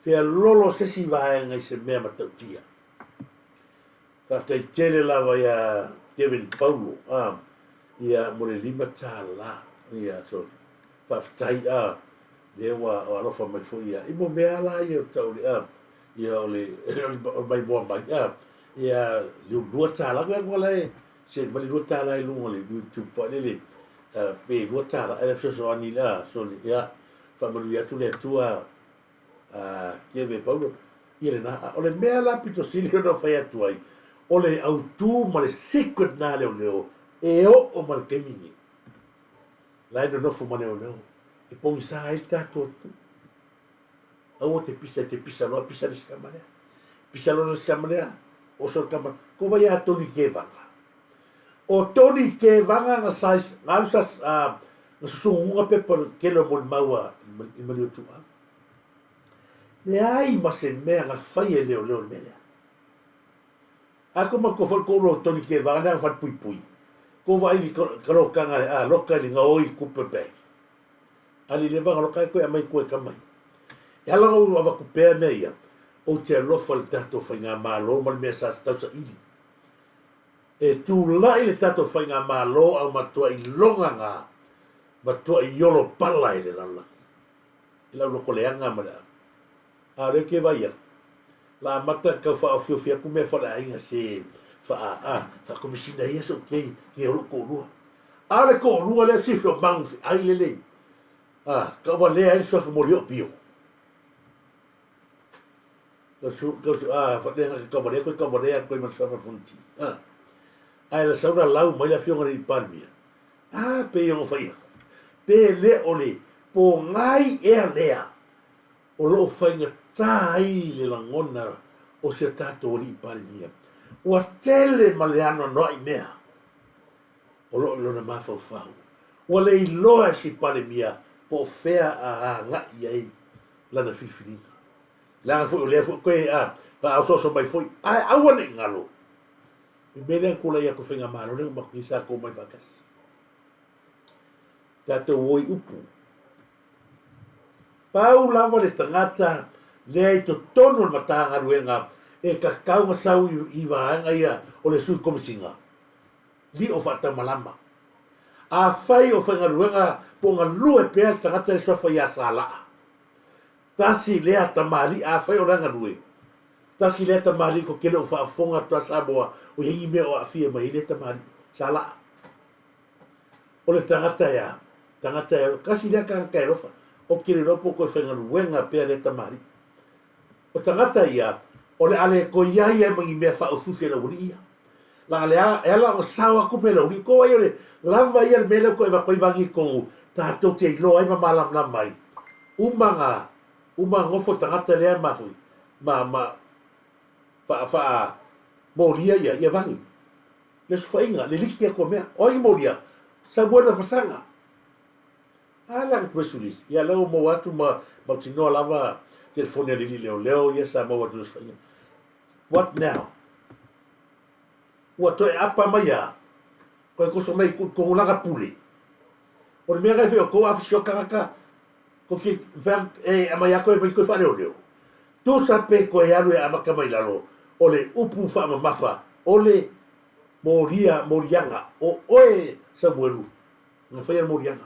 Feololo se isi vaega i se mea matautia. Faafetai tele lava ia Kevin Paulo, a, ia mo le $5, ia, so, faafetai, a, lea ua alofa mai foi ia, i mo mea la ia o tau le, a, ia o le maimoa mai, a, ia le $2, koe atu la e send mai le $2 i luga o le YouTube foi lele, pe $2, ae fesoasoani, a, sorry, ia, faamanuia atu le Atua, a, Keve Paulo, ia lena, a o le mea la pito sili ona fai atu ai, o le autu ma le secret na leoleo, e oo ma le taimi nei. La e nonofo ma leoleo, e pogisa ai le tatou atunuu. Aua te pisa, te pisa loa, pisa le isi tama lea. Pisa loa le isi tama lea, oso le tama. Ko vai a Tony Kevaga. O Tony Kevaga na sa, na alu sa, na susuguga pepa tele o molimau a i Maliutuau. Leai ma se mea na fai e leoleo le mea lea. A ko matou foi ko lo Tony Kevaga lea na falepuipui. Ko vai li ka lokaga a loka li gaoi kupe bag. Ali le vaga loka e koe amai koe ka mai. E ala ona ou avatu pea mea ia, ou te alofa i le tatou faigamalo ma le mea sa tausaili. E tulai le tatou faigamalo a matuai loga ga, matuai iolo pala i le lalolagi. I lau loto leaga ma le ava. A o lea ke vai atu, la amata ona tau faaofiofi atu mea faleaiga se faa a faakomisina ia sou kei kei o lou toalua. A o le toalua lea sifi o magu feai lelei a ka valea ai le suafa moli o pio. Kau su kau su a fa le ka valea koe ka valea koe ma le suafa fonti. A ae la sau la lau mai le afioga i le Palemia. A pei ona fai atu. Pe le o le pogai ea lea o lo o faigata ai le lagona o si a tatou Alii Palemia. Ua tele ma le anoanoai mea o lo o i lona mafaufau. Ua le iloa e si Palemia po o fea a agai i ai lana filifiliga. Leaga foi o lea foi koe a faaosoaso mai foi, ae aua ne i galo i mea lea na tulai atu i Faigamalo lea ua matou sa tou omai faatasi. Tatou o i upu. Pau lava le tagata lea i totonu o le Matagaluega e tatau ona sau i vaega ia o le Sui Komesina, lio faatamalama. Afai o faigaluega po o galue pea le tagata lea suafa ia Salaa, tasi lea tamalii, afai o la e galue, tasi lea tamalii ko te le o faafofoga atu a Samoa o i ai ni mea o aafia mai ai lea tamalii, Salaa. O le tagata e a? Tagata e kasi lea tagata e alofa. Ou te le iloa po o toe faigaluega pea lea tamalii. O tagata ia, o le a le toe i ai ai ma ni mea faaufiufi a le aualii ia. Leaga le a, e ala ona sao atu mea i le aualii, ko ai o le lava ia le mea lea ua toe avatu ai vagi i totonu, tatou te iloa ai ma malamalama ai. Uma na, uma na nofo le tagata lea ma foi, ma, ma, faa, faa, molia ia, ia vagi. Le sufaiga, le liki atu o mea. O ai molia? Samuel Masaga. A la ka press release. Ia lea ua maua atu ma mautinoa lava telefoni a le alii leoleo ia sa maua atu le sufaiga. What now? Ua toe apa mai a? Koe koso mai ku ko langa pule. O le mea kai fai o kou afisi o tagata ko ki e amai a koe mai koe faaleoleo. Tusa pe koe alu e amata mai lalo o le upu faamamafa o le molia moliaga o oe Samuelu na faia le moliaga.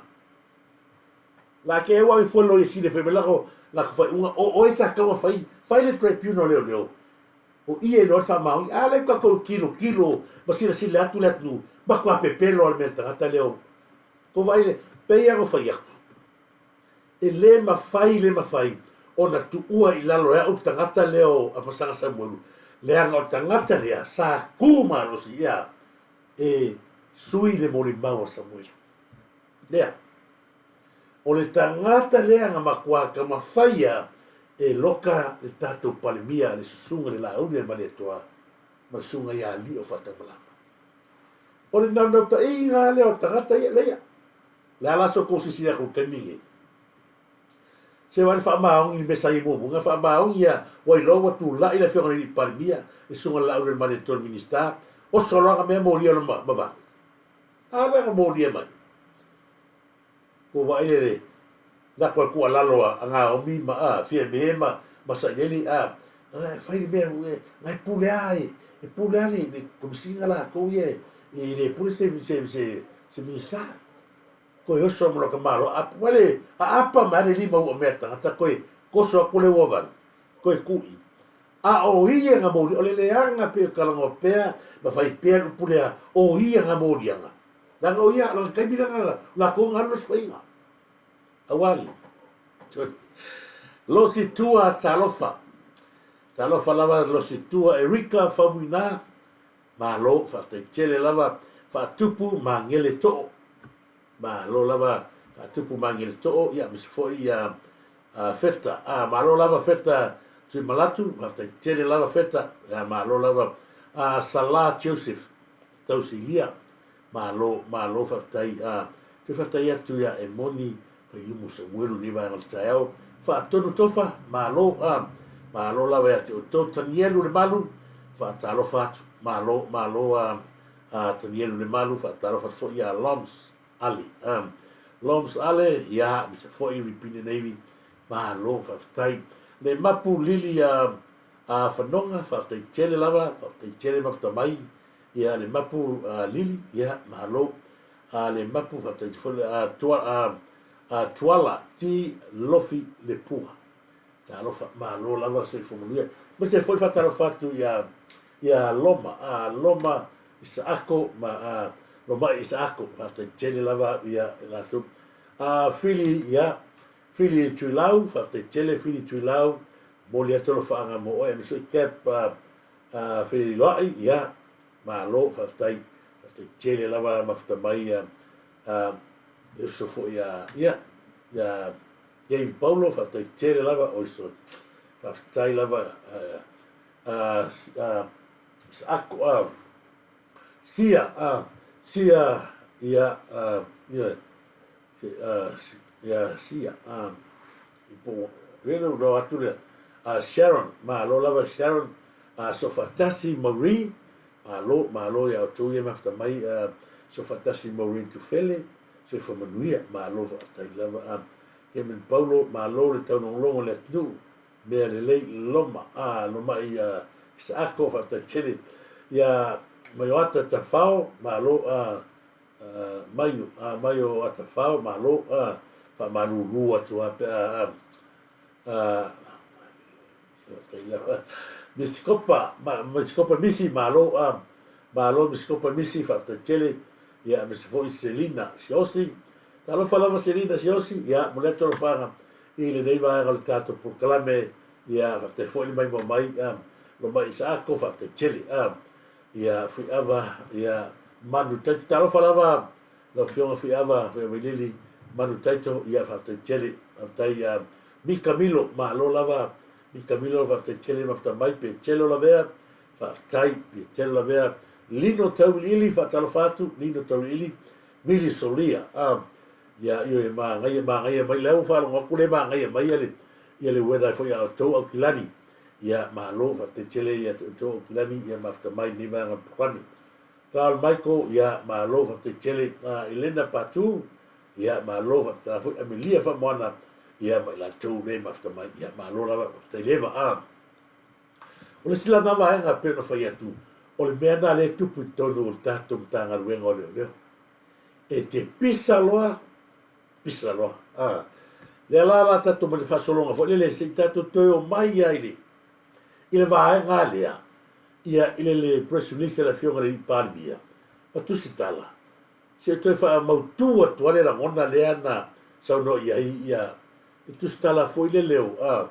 La ke au ave fua loia sili e fai mai lako lako faaiuga o oe sa tatau ona fai fai le tribunal leoleo o ia e iloa le faamaoni a lea tatou tilotilo ma silasila atu le atunuu matua pepelo a le mea le tagata lea o ko vaai le pei lava ona fai atu E le mafai, le mafai ona tuua i lalo e au le tagata lea o Amasaga Samuelu, leaga o le tagata lea sa tu malosi ia e sui le molimau a Samuelu. Lea. O le tagata lea na matua taumafaia e loka le tatou Palemia le Susuga i le Laauli a le Malietoa ma le Susuga ia Alii o Faataumalama. O le naunautaiga lea o tagata ia, leia. Le a la se tou silasila atu i le taimi lenei? Se vaai le faamaoni i le mea sa i ai muamua, na faamaoni ia ua iloa ua tulai le afioga i le alii Palemia, le susuga i le Laaulialemalietoa le Minisita, oso loa na mea molia lona mavae. A lea na molia mai. Ua vaai le le lako e tuualalo a Naomi ma a Fiame ma ma Sailele a e fai le mea na e pule a e e pule a le le Komesina latou ia e le pule se se se se Minisita. Toe oso ma lota malo aapa mai le aapa mai le lima ua mea tagata toe toso atu le ua vanu toe tui. A o ia na moli o le leaga pe o talanoa pea ma fai pea le upu lea o ia na moliaga. Leaga o ia, lona taimi lea na latou na alu le suaiga. Aua le Losi Tua talofa. Talofa lava Losi Tua Erika Faumuina. Malo, faafetai tele lava Faatupu Magele Too. Malo lava Faatupu Magele Too, ia aemaise foi ia Feta. Ah, malo lava Feta Tuimalatu, faafetai tele lava Feta. Ia malo lava Sala Joseph. Tausilia. Malo, malo faafetai. A, toe faafetai atu ia Emoni Faiumu Samuelu i lenei vaega o le taeao. Faatonu Tofa, malo, a, malo lava ia te outou. Tanielu Lemalu, faatalofa atu. Malo, malo a, a Tanielu Lemalu, faatalofa atu foi ia Loms Ale. A, Loms Ale, ia, aemaise foi Ripine Navy, malo, faafetai. Le Mapu Lili a, a Fanoga, faafetai tele lava, faafetai tele mafuta mai. Ia le mapu a Lili, ia malo. A le mapu faafetai foi a tua a a Tuala T Lofi Lepua. Talofa, malo lava le soifua manuia. Aemaise foi faatalofa atu ia ia Loma, a Loma Isaako ma a Lomai Isaako, faafetai tele lava ia latou. A Fili ia Fili Tuilau, faafetai tele Fili Tuilau, momoli atu alofaaga mo oe aemaise foi Cap a A feiloai, ia, malo, faafetai, faafetai tele lava mafuta mai ia, a, le uso foi ia, ia, ia Dave Paulo, faafetai tele lava, oi sorry, faafetai lava, a, a, a, Saako, a, Sia, a, Sia, ia, a, ia, a, ia, Sia, a, Po o lea ua loa atu lea. A Sharon, malo lava Sharon. A Sofatasi Maureen, malo, malo ia outou ia mafuta mai. A Sofatasi Maureen Tufele, soifua manuia, malo faafetai lava. A Kevin Paulo, malo le taulogologo i le atunuu, mea lelei Loma, a Lomai a Isaako, faafetai tele. Ia Maioata Tafao, malo. A Maio, a Maio Atafao, malo, a faamalulu atu a pe a, a, a, Misikopa, ma, Misikopa Misi, malo, a, malo Misikopa Misi, faafetai tele, ia, aemaise foi Selina Siosi, talofa lava Selina Siosi, ia, momoli atu alofaga i lenei vaega o le tatou polokalame, ia, faafetai foi le maimoa mai, a, Lomai Isaako, faafetai tele, a, Ia Fuiava, ia Manu Taito. Talofa lava lau Afioga Fuiava, Fuiava Ilili, Manu Taito, ia faafetai tele. Faafetai ia Mika Milo, malo lava Mika Milo, faafetai tele mafuta mai, Petelo Lavea, faafetai Petelo Lavea, Lino Tauiliili, faatalofa atu, Lino Tauiliili, Vili Solia, ia ioe magaia, magaia mai, lea ua faalogo atu le magaia mai ia le, ia le uena ai foi ia outou Aukilani, Ia, malo, faafetai tele ia te outou Aukilani, ia mafuta mai lenei vaega o le polokalame. Carl Michael, ia, malo, faafetai tele. Elena Patu, ia, malo, faapena foi Amelia Faamoana, ia, ma i latou nei mafuta mai, ia, malo lava, faafetai leva. A, o le isi la na vaega e pei ona fai atu, o le mea na lea e tupu i totonu o le tatou Matagaluega o Leoleo. E te pisa loa, pisa loa. A, lea la la tatou ma le faasologa foi lele se i tatou toe o mai ai le i le vaega lea ia i le le press release a le afioga i le Palemia ma tusitala se i toe faamautu atu ai le lagona lea na saunoa i ai ia le tusitala foi lele o a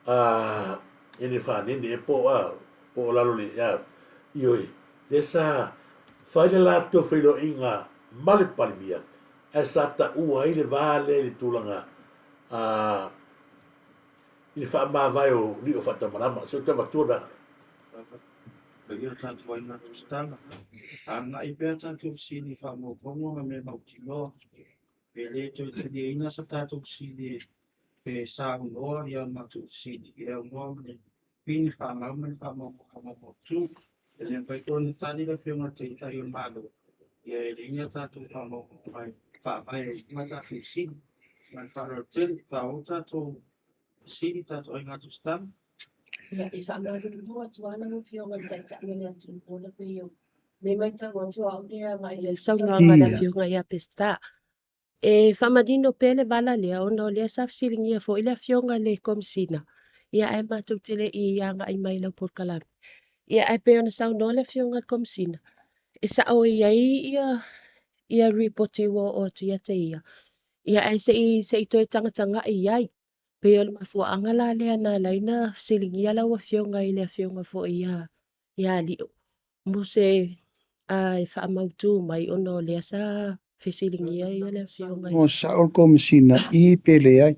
a ene fanene e po a po o lalo le a ioe lea sa fai le latou feiloaiga ma le Palemia ae sa taua ai le va lea i le tulaga a i le faamavae o Lio Faatamalama. Se ou te avatua le vaega lea. Paia o tatou aiga tusitala, agai pea tatou fesili i faamaumauga ma mea mautinoa, pe le toe taliaina sa tatou fesili e Pe saunoa ia matou fesili e aunoa ma le pini fanau ma le faamaumauga. E le mafai foi ona tali le Afioga i le Taitai o le Malo, ia e leai ni a tatou faamaumauga e faavae ai uma tatou fesili. Ma le faaaloalo tele, faaauau tatou fesili tatou aiga tusitala. Ia, e faamalulu atu lava lau Afioga i le Taitai o le atunuu ona pei o le matau atu au lea agai i le saunoaga a le Afioga ia Peseta. E faamanino pea le vala lea ona o lea sa fesiligia foi le Afioga i le Komesina, ia ae matou te le i agai mai i lau polokalame. Ia ae pei ona saunoa le Afioga i le Komesina, e sao e i ai ia ia ripoti ua oo atu ia te ia, ia ae se i se i toe tagatagai i ai. Pei o le mafuaaga la lea na ala ai ona fesiligia lau Afioga i le Afioga foi ia ia Alio mo se e faamautu mai ona o lea sa fesiligia ia le Afioga i. Sao le Komesina i pe leai.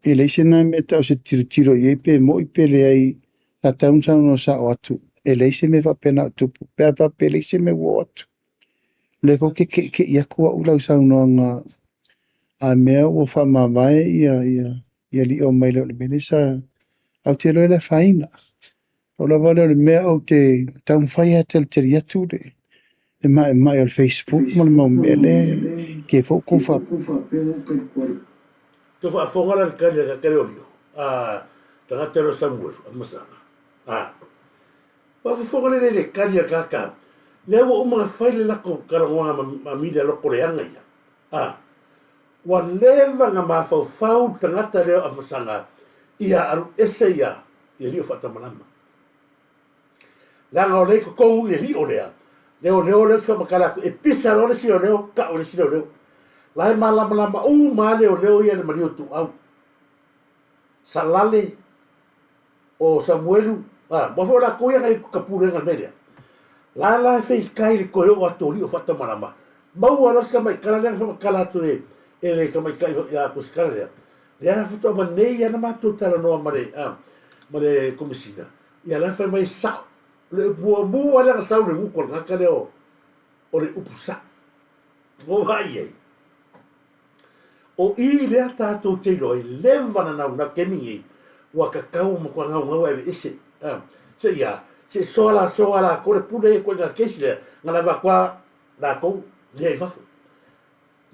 E leai se na mea e tau se tilotilo i ai pe moi pe leai, sa tatau ona saunoa sao atu, e leai se mea faapena o tupu, pe a faapea e leai se mea ua oo atu. O lea foi ou te ke'ike'i atu au i lau saunoaga a mea ua faamavae ia ia ia lio mai le o le mea lea sa ae ou te iloa e le afaina. Pau lava lea o le mea ou te taumafai lava e talitali atu le le maemae o le Facebook ma le mau mea lea e foi tou Tau faafofoga la le tali a ka leoleo a tagata lea o Samuelu a Masaga a faafofoga lelei le tali a ka ka lea ua uma ona fai le latou talanoaga ma Amelia Lokoleaga ia a ua leva na mafaufau le tagata lea o Afamasaga ia alu ese ia ia lio faatamalama leaga o lea i totonu i le lio lea leoleo lea ou te faamatala atu e pisa loa le isi leoleo tau e le isi leoleo la e malamalama uma lava leoleo ia i le maliu o Tuuau Salale o Samuelu, a, aua foi o latou ia na i ka pulega i le mea lea. La la e feitai le toe oo atu o Lio faatamalama, maua loa si tamaitala lea na faamatala atu e e le tamaitai ia Kositala lea, lea faatoa ma nei lava na matou talanoa ma le, a, ma le Komesina, ia la e fai mai e sao. O le upu muamua lea na sau i le gutu o le tagata lea o, o le upu sao. Ua ou vaai i ai. O i lea tatou te iloa ai leva na naunau taimi nei ua tatau ona matua naunau e aveese a se i a se i soa la soa latou le pule ia ituaiga case lea na lava atu a latou lea i fafo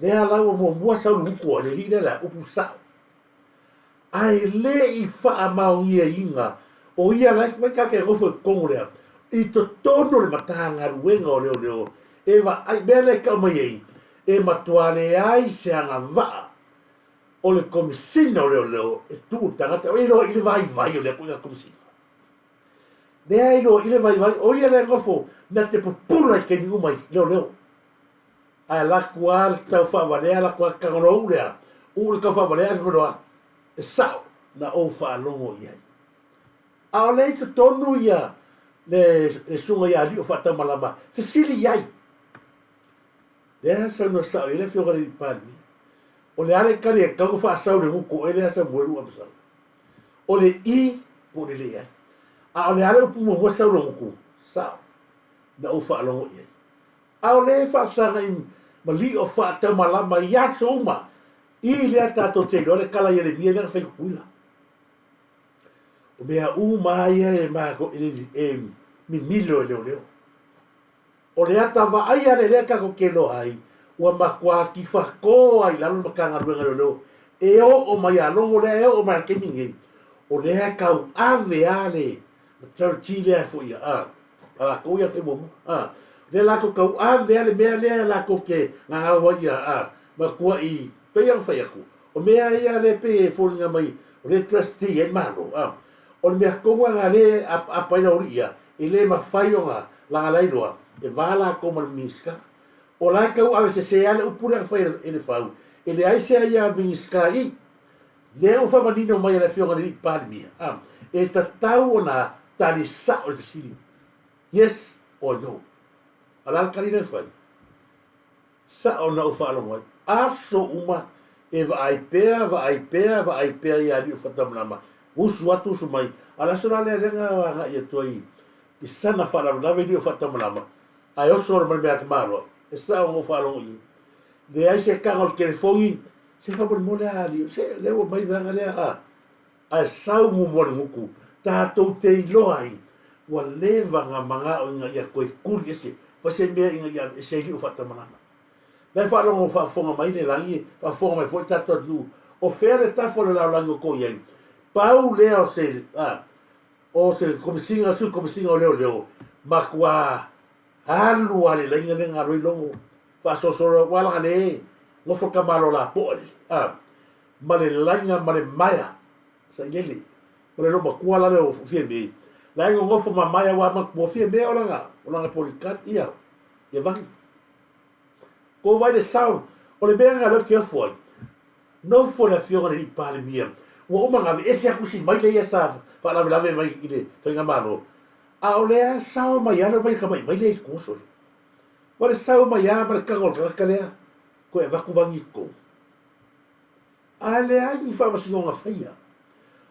lea la ua muamua sau le upu a le alii lea la upu sao ae le i faamaoniaina o ia la e ta te nofo i totonu lea i totonu o le Matagaluega o Leoleo e vaai mea lea e tau mai ai e matua leai se agavaa o le Komesina o Leoleo e tuu i le tagata o ia iloa i le vaivai o lea ituaiga Komesina. Lea iloa i le vaivai o ia lea e nofo na te pupula i taimi uma i leoleo. Ae alu atu lava le tau faavalea, alu atu lava tago loa uu lea, uu le tau faavalea ae fai mai loa, e sao na ou faalogo i ai. A o lea i totonu ia le susuga ia Alii o Faataumalama, fesili i ai. Lea saunoa sao i ai le afioga i le alii Palemia. O le a le tali e tatau ona faasau i le gutu oe lea Samuelu Amasala? O le i po o le leai. A o le a le upu muamua sau i lou gutu? Sao. Na ou faalogo i ai. A o lea e faafesagai ma lio faataumalama i aso uma i lea tatou te iloa le tala Ieremia lea na fai i Tutuila. O mea uma lava ia e matou e mimilo e leoleo. O le ata vaaia lea lea tatou te iloa ai, ua matua tifato lava i lalo le Matagaluega o Leoleo e oo mai ia Logo lea e oo mai i le taimi lenei, o lea e tauave lava le majority lea foi a latou ia fai muamua. A, lea latou tauave lava le mea lea latou te gagau ai ia a matuai pei ona fai atu, o mea ia lea e pei e foliga mai o lea e trustee ai le Malo, a, o le mea tonu lava lena lea e apaapa ai le aualii ia, E le mafai ona lagalailoa e va latou ma le Minisita. O la e tau ave sese lava le upu lea na fai e le Fau, e leai se aia a le Minisita i lea ua faamanino mai e le Afioga i le Alii Palemia, a, e tatau ona tali sao le fesili, yes or no. A o le a le tali lea na fai? Sao na ou faalogo ai. Aso uma e vaai pea, vaai pea, vaai pea ia Aliʻufatamalama, usu atu usu mai. A o le aso la lea lea na agai atu ai i sana faalavelave i Aliʻufatamalama, ae oso loa ma le mea atamaloa, e sao na ou faalogo i ai. Leai se taga o le telefoni, Se faamolemole a alii, se lea ua mai vaega lea a, ae sau muamua le gutu, tatou te iloa ai ua leva na manao ina ia toe tuli ese, fai se mea ina ia aveese ai lio faatamalama. La e faalogo faafofoga mai le lagi, faafofoga mai foi le tatou atunuu, o fea le tafa o le lalolagi o tou i ai? Pau lea o se, a, o se Komesina, Sui Komesina o Leoleo, matua alu lava le laina lea na alu ai Logo, faasolosolo aua leaga le nofo le tamaloa lapoa lele, a, ma le laina ma le maea, sailele, o le loomatua la lea o Fiame, la e nonofo ma maea aua matua Fiame o lana, o lana bodyguard ia, ia Vani. Ko vai le sao, o le mea lena lea ou te ofo ai, nofo le afioga i le alii Palemia, ua uma ona aveese atu isi maile ia sa faalavelave mai i le faigamalo, a o lea sao mai lava le omai e tamai maile i tua sole. Ua le sao mai lava ma le tago o le tagata lea, toe avatu vani i totonu. Ae leai ni faamasinoga faia.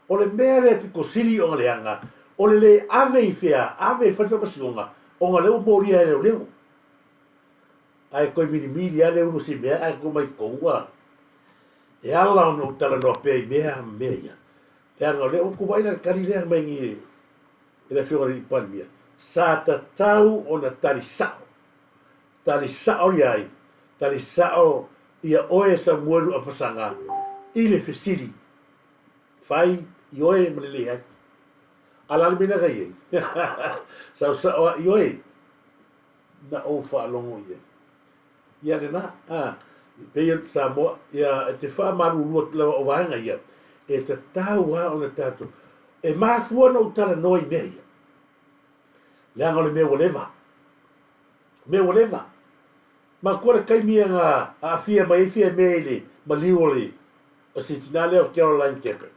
O le mea lea e pito sili ona leaga, o le le ave i fea, ave e fai le faamasinoga, ona lea ua molia e leoleo. Ae toe milimili lava le ulu o si mea ae tuu mai totonu a. E ala ona ou talanoa pea i mea ma mea ia, leaga o lea ua tuva'i la le tali lea mai ni e le Afioga i le Alii Palemia, sa tatau ona tali sa'o, tali sa'o ia ai, tali sa'o ia oe Samuelu Apasaga i le fesili fai i oe ma le leai. A o le a le mea lea na i ai? Sau sa'o a i oe. na ou faalogo i ai. Ia lena, a, pei o Samoa, ia, e te faamalulu atu lava o vaega ia, e tatau lava ona tatou, e mafua ona ou talanoa i mea ia, leaga o le mea ua leva, mea ua leva. Manatua le taimi na aafia mai ai Fiamē i le maliu o le o si tina lea o Caroline Keppen.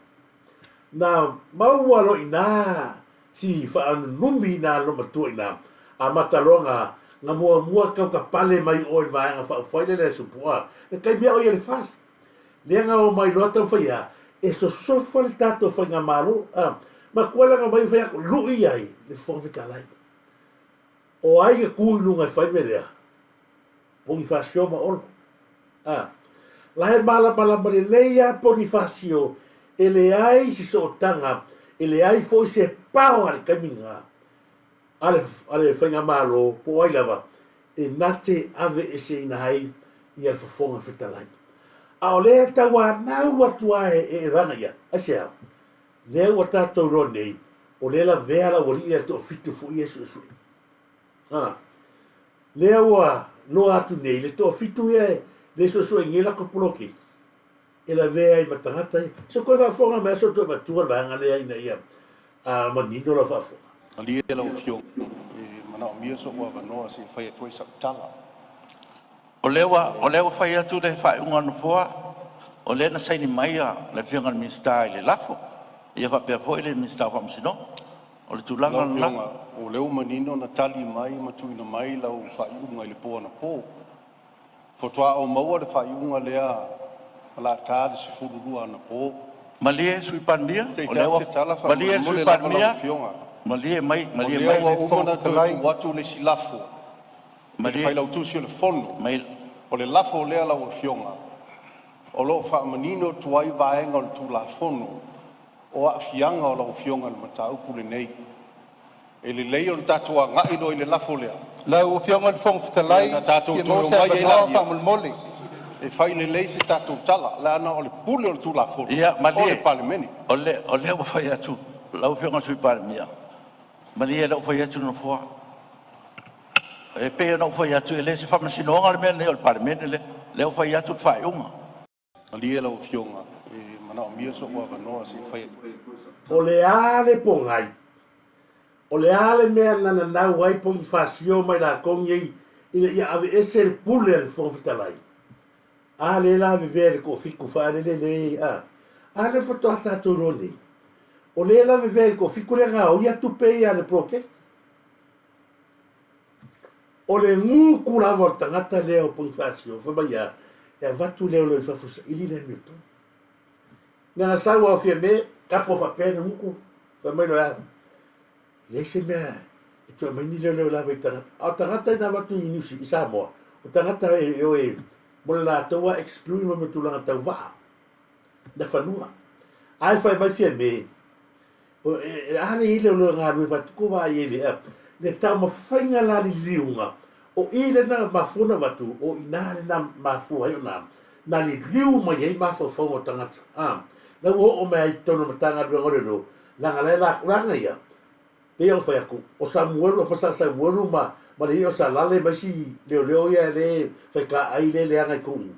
Na maua loa i ina si faanunumi ina le loomatua ina, amata loa na na muamua tau tapale mai o i le vaega faaupufai lea le Supua, le taimi a o ia i le FAST. Lea na omai loa taumafai a e sosofa le tatou faigamalo. A, matua la na omai fai atu, lui ai le Fofoga Fetalai. O ai e tu i luga e fai le mea lea? Ponifasio ma Olo. A, la e malamalama lelei lava Ponifasio e leai se sootaga, e leai foi se pao a le taimi lena a le, a le faigamalo po o ai lava e na te aveeseina ai ia le Fofoga Fetalai. A o lea e tauanau atu lava e, e vaega ia, aisea? Lea ua tatou iloa nei, o lea lavea le aualii lea e toafitu foi ia e suesue. A, lea ua loa atu nei, le toafitu ia e le suesue nei latou poloketi, e lavea ai ma tagata ia. Se toe faafofoga mai aso toe avatua le vaega lea ina ia manino lau faafofoga. Malie lau Afioga, e manaomia so'u avanoa se i fai atu ai sau tala. O lea ua, o lea ua fai atu le faaiuga a le Nofoa, o lea na saini mai le Afioga i le Minisita i le lafo, ia faapea foi le Minisita o Faamasinoga. O le tulaga Lau lena. Afioga, o lea ua manino na tali mai ma tuuina mai lau faaiuga i le po anapo. Faatoa ou maua le faaiuga lea o le a ta le 12 anapo. Malie Sui Palemia, Se i o fai lea atu ua se tala malie le Sui faamolemole lava lau Palemia, Afioga. malie mai, O malie lea mai. ua uma ona toe tuu atu le isi lafo i le Malie Failautusi o le Fono. mai. O le lafo lea lau Afioga o lo o faamanino atu ai vaega o le Tulafono o aafiaga o lau Afioga i le mataupu lenei. E lelei ona tatou agai loa i le lafo lea Lau Afioga i le Fofoga Fetalai, ona tatou fia toe maua se omai ai avanoa lea faamolemole. e fai lelei se tatou tala, leaga o le pule o le Tulafono Ia, o le malie. Palemene. O lea ua fai atu lau Afioga i le Sui Palemia, malie o lea ua fai atu le Nofoa. E pei ona ou fai atu, e le o se faamasinoga le mea lenei o le Palemene lea. O lea ua fai atu le faaiuga. Malie lau Afioga, e manaomia sou avanoa se i fai atu ai sau O tala. le a le pogai? O le a le mea na nanau ai Ponifasio ma i latou nei ina ia aveese le pule a le Fofoga Fetalai? A lea la vevea i le toafitu faalele le a? A lea faatoa tatou iloa nei, o lea la vevea i le toafitu lea gaoia tupe ia a le poloketi. O le gutu lava o le tagata lea o Ponifasio, fai mai a, e avatu leoleo i fafo e saili le amiotonu. Na na sau a o Fiame, tapo faapea le gutu, fai mai loa e a, e leai se mea e toe aumai ni leoleo lava i tagata. A o tagata ina avatu i Niu i Samoa, o tagata e o e Mo le latou lava experience ma mea tulaga tau vaa na fanua. Ae fai mai Fiame, a le i leoleo e galue fatuku vaai ai le le taumafaiga la liliuga o i lena mafua ona avatu o i ina lena mafua ai ona na liliu mai ai mafaufauga o tagata a la ua oo mai ai i totonu o le Matagaluega o Leoleo leaga la e leaga ia pei ona fai atu o Samuelu ma Sa Samuelu ma ma le alii o Salale ma isi leoleo ia le faitaai le leaga i totonu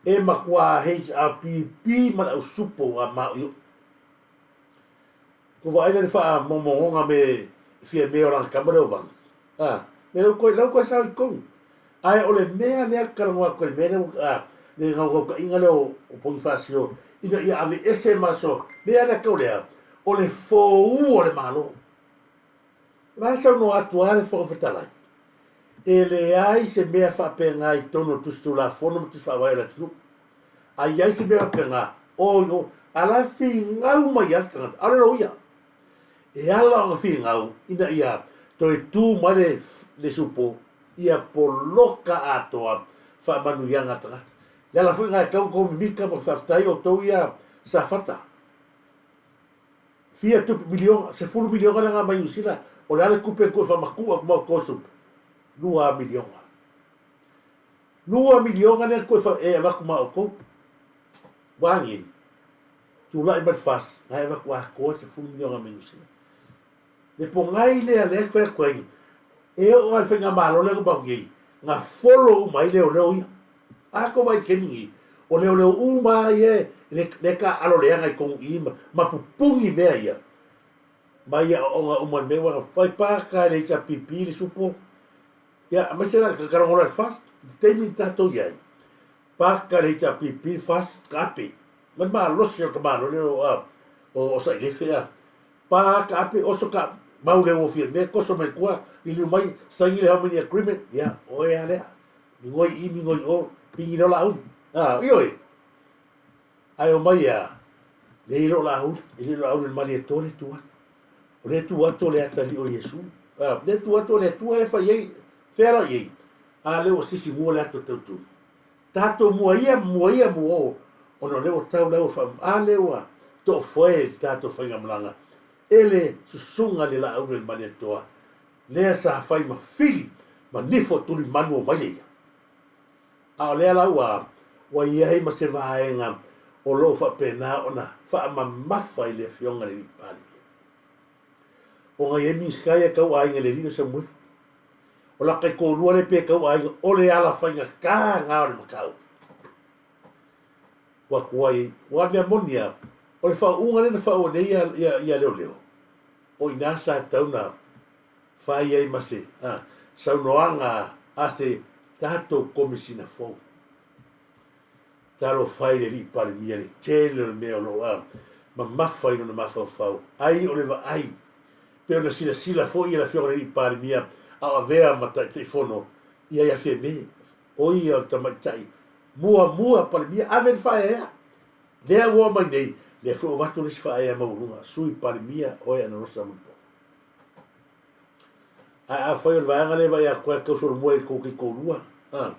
i e matua HRPP ma le ausupo a maoioi. Ko vaai la i le faamaumaoga me Fiame o lana tama lea o Vana. A, me lau koe, lau koe sao i totonu. Ae o le mea lea talanoa atu ai i le mea lea a, le naunautaiga lea o Ponifasio ina ia aveese ma so mea lea tau lea, o le fou o le Malo. La e saunoa atu lava le Fofoga Fetalai, e leai se mea faapena i totonu o Tusi Tulafono ma Tusi Faavae o le atunuu. A i ai se mea faapena, oi o, a la e finau mai lava le tagata, ʻaʻole loia. E ala ona finau ina ia toe tu mai le, le supo, ia poloka atoa faamanuiaga a tagata. Le ala foi lena e tatau ona outou mimita ma faafetai outou ia Safata. Fia tupe, miliona, 10 miliona lea na aumai Niu Sila, o le a le tupe na toe faamatuu atu ma outou supo? 2 miliona. 2 miliona lea na toe fa, e avatu ma outou. Ua nei, tulai mai le FAS, na e avatu atoa le 10 miliona mai Niu Sila. Le pogai lea lea e fai atu ai, e oo lava i le faigamalo lea na uma atu nei, na follow uma ai leoleo ia. A tou vaai i le taimi lenei, o leoleo uma lava ia lea e taaalo leaga i totonu i i ma pupuni mea ia, mai aoaoga uma i le mea ua fai paka e le HRPP le supo, ia aemaise la talanoa loa i le FAST, i le taimi na tatou i ai, paka le HRPP le FAST, taape, ma le malosi o le tamaloa lea o Sailefe a. Pa ka ape oso ka mau le ua fia mea koso mai tua liliu mai saini le how many agreement ia oe a lea migoi i migoi o pigi leo lauli a ioe ae o mai a le i lo lauli e le lauli le mali e tole tu atu o le tu atu o le atali o Iesu a le tu atu o le Atua e fai ai fea la i ai a le ua sisi mua le atu tautu Tatou mua ia, mua ia, mua o, ona o lea ua tau la ua faa, a lea ua toofoe le tatou faigamalaga e le susuga i le Laauli o le Malietoa, lea sa fai ma fili ma nifo tulimanu o maile ia. A o lea la ua, ua i ai ma se vaega o lo o faapena ona faamamafa i le Afioga i le Alii Palemia. Ona i ai Minisita ia tau aiga i le alii o Samuelu. O la taitoalua lea pe tau aiga, o le ala faigata lena o le mataupu. Ua tuai, aua o le mea moni lava, o le faauuga lea na faauu nei ia, ia, ia leoleo, o i ina sa tatau ona fai ai ma se a, saunoaga a se tatou Komesina fou. Talofa i le Alii Palemia le tele o le mea o lo o mamafa i lona mafaufau, ai o le vaai, pei ona silasila foi le Afioga i le Alii Palemia a o avea ma Taitaifono ia ia Fiame, o ia o le tamaitai muamua Palemia, ave le faaeaea. Lea ua oo mai nei, lea foi ua avatu le isi faaeaea maualuga, Sui Palemia oe Analosa Mulipola. Ae afai o le vaega lea e vaai atu ai tau solomua i tou taitoalua, a,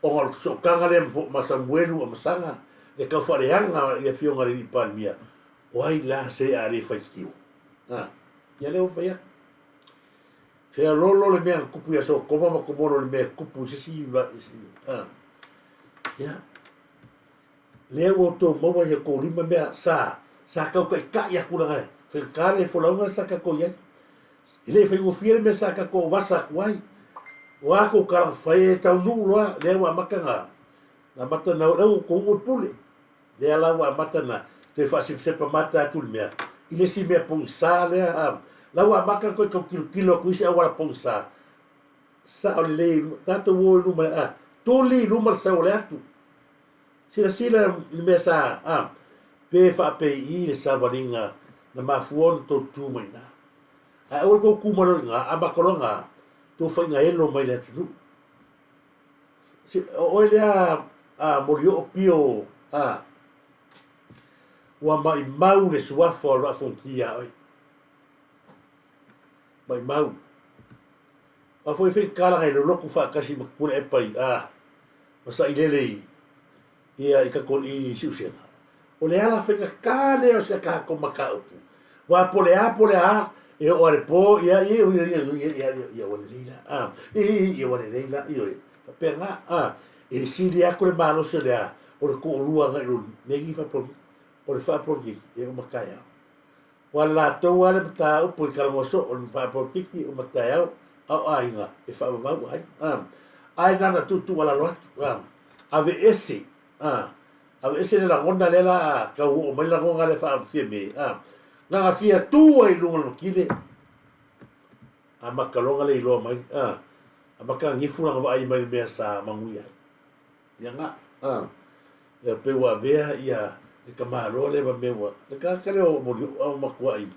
ona o le sootaga lea ma Samuelu Amasaga, le tau faaleaga i le afioga i le alii Palemia, o ai la se a le faitio? A, ia lea ua fai atu. Feoloolo le mea na tupu ia Sotoma ma Komoro i le mea e tupu i se isi, a, ia, Lea ua outou maua i outou lima mea sa, sa tau taitai atu leaga e faigata le folauga sa tatou i ai. E le i faigofie le mea sa tatou vasa atu ai. O a tou tala na fai e taunuu loa, lea ua amata na, na amata na, lea ua outou uu le pule. Lea la ua amata na toe faasepsepa mata atu le mea i le isi mea pogisa lea, a, la ua amata na toe tau tilotilo atu i isi auala pogisa. Sao lelei, tatou o i luma, a, tuli i luma le sau o le atu. Silasila i le mea sa a, pe faapei le savaliga na mafua ona tou tu mai ina. Ae aua le tou tu mai loa i ina, amata loa na tou faiga elo mai le atunuu. Si, o oe lea a Molioo Pio a, ua maimau le suafa o le Vaa Fonoti ia oe. Maimau. A foi fai kalaga i lolotu faatasi ma Tupuila Epa i a, ma Sailele i Ia i tatou i Siusega. O le ala faigata lea o si a tatou mataupu. Aua po o le a po o le a, e oo lava i le po, ia, ia, ia, ia, ia, ia, ia, ua lelei la, a, ia, ia, ua lelei la, ioe, faapena, a. E sili atu le malosi o le a, o le toalua agai i lo mea nei faapolokiki. O le faapolokiki, e uma taeao. Aua o le latou lava le mataupu e talanoa soo, o le faapolokiki e uma taeao, a o aiga, e faavavau aiga, a. Ae na ona tuutuualalo atu, a, aveese, a, aveese le lagona lea la a tau oo mai le lagona lea faafiame, a, na ona fia tu ai i luga o le matile, amata loa ona le iloa mai, a, amata ona gifu lana vaai mai i le mea sa manuia ai. Ia na, a, ia pei ua avea ia le tamaloa lea ma mea ua, le tagata lea o Molioo a ua matuai,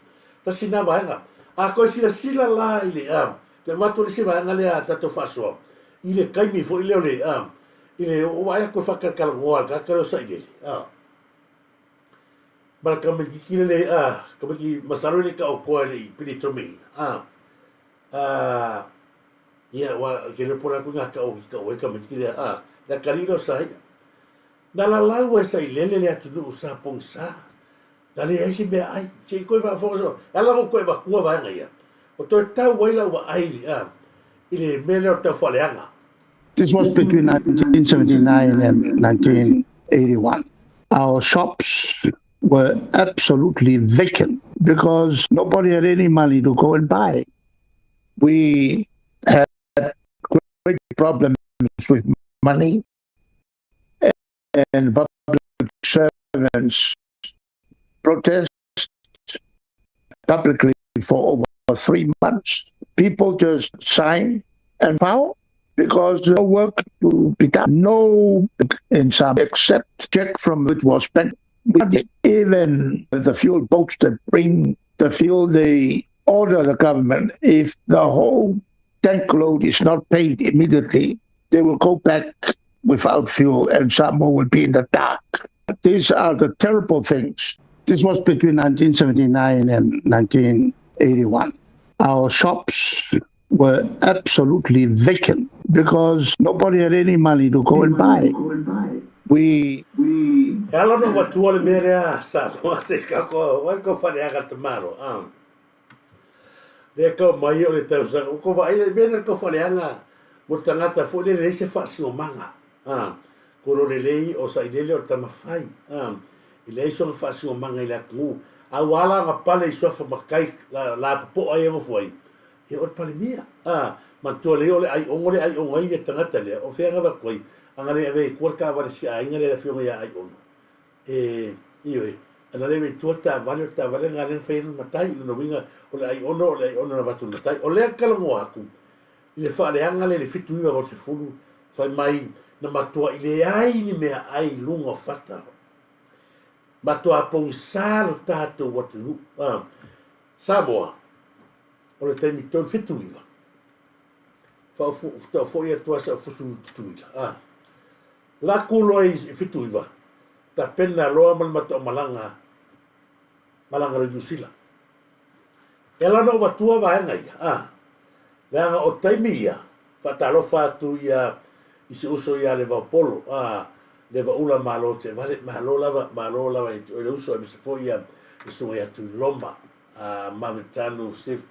tasi na vaega. A toe silasila la i le, a, toe avatu le isi vaega lea a tatou faasoa, i le taimi foi lea o le, a, i le oo vaai atu e faatalatalanoa le tagata lea o Sailele, a, ma le tamaititi lele, a, tamaiti masalo e le i taotoa e le i pilitomeiina, a, a, ia, ua, ke le pola atu i ngā tau ki tau ai tamaiti lea, a, le atalii lea o Saia. Na lalau ai Sailele le atunuu sa pogisa, na leai se meaai, se i toe faafofoga soo, e ala ona ou toe avatua vaega ia, o toe tau ai lau vaai i le, a, i le mea lea o le tau faaleaga. This was between 1979 and 1981. Our shops were absolutely vacant because nobody had any money to go and buy. We had great problems with money and public servants protest publicly for over 3 months. People just sign and file because no work to be done. No in some except check from it was spent. Even the fuel boats that bring the fuel, they order the government, if the whole tank load is not paid immediately, they will go back without fuel and Samoa will be in the dark. These are the terrible things. This was between 1979 and 1981. Our shops were absolutely vacant because nobody had any money to go and buy. We E ala ona matua le mea lea Samoa se kako wai ko whare aka te maro. Lea kau mai o le tausaga, ua kou vaai le mea lea kou faaleaga mo le tagata foi lele e leai se faasinomaga, a, ko lo lelei o sailele o le tama fai, a, e leai sona faasinomaga i le atunuu, a ua ala ona pale i suafa matai la, la popo'a ia nofo ai, ia o le palemia, a, manatua lelei o le aiono le aiono ai ia tagata lea, o fea na avatu ai, ana le avea i tua le taavale si aiga lea le afioga ia Aiono. E, ioe, ana le i tua le taavale, o le taavale lena lea na fai ai lona matai, o lona uiga, o le ai ono, o le ai ono na avatu i le matai. O lea e talanoa atu i le faaleaga lea i le 7980, fai mai na matuai leai ni meaai i luga o fata. Matua pogisa lo tatou atunuu. A, Samoa, o le taimi tonu, 79, faataufoi atu lava sau fusu i Tutuila. A, Laku loa i 79, tapena loa ma le mataomalaga malaga loa i Niu Sila. E ala ona ou avatua vaega ia, a, leaga o taimi ia, faatalofa atu ia i si uso ia Levaopolo, a, Levaula malo te vale, malo lava, malo lava i te oe le uso, aemaise foi ia le susuga ia Tuiloma, a, Mametanu Swift,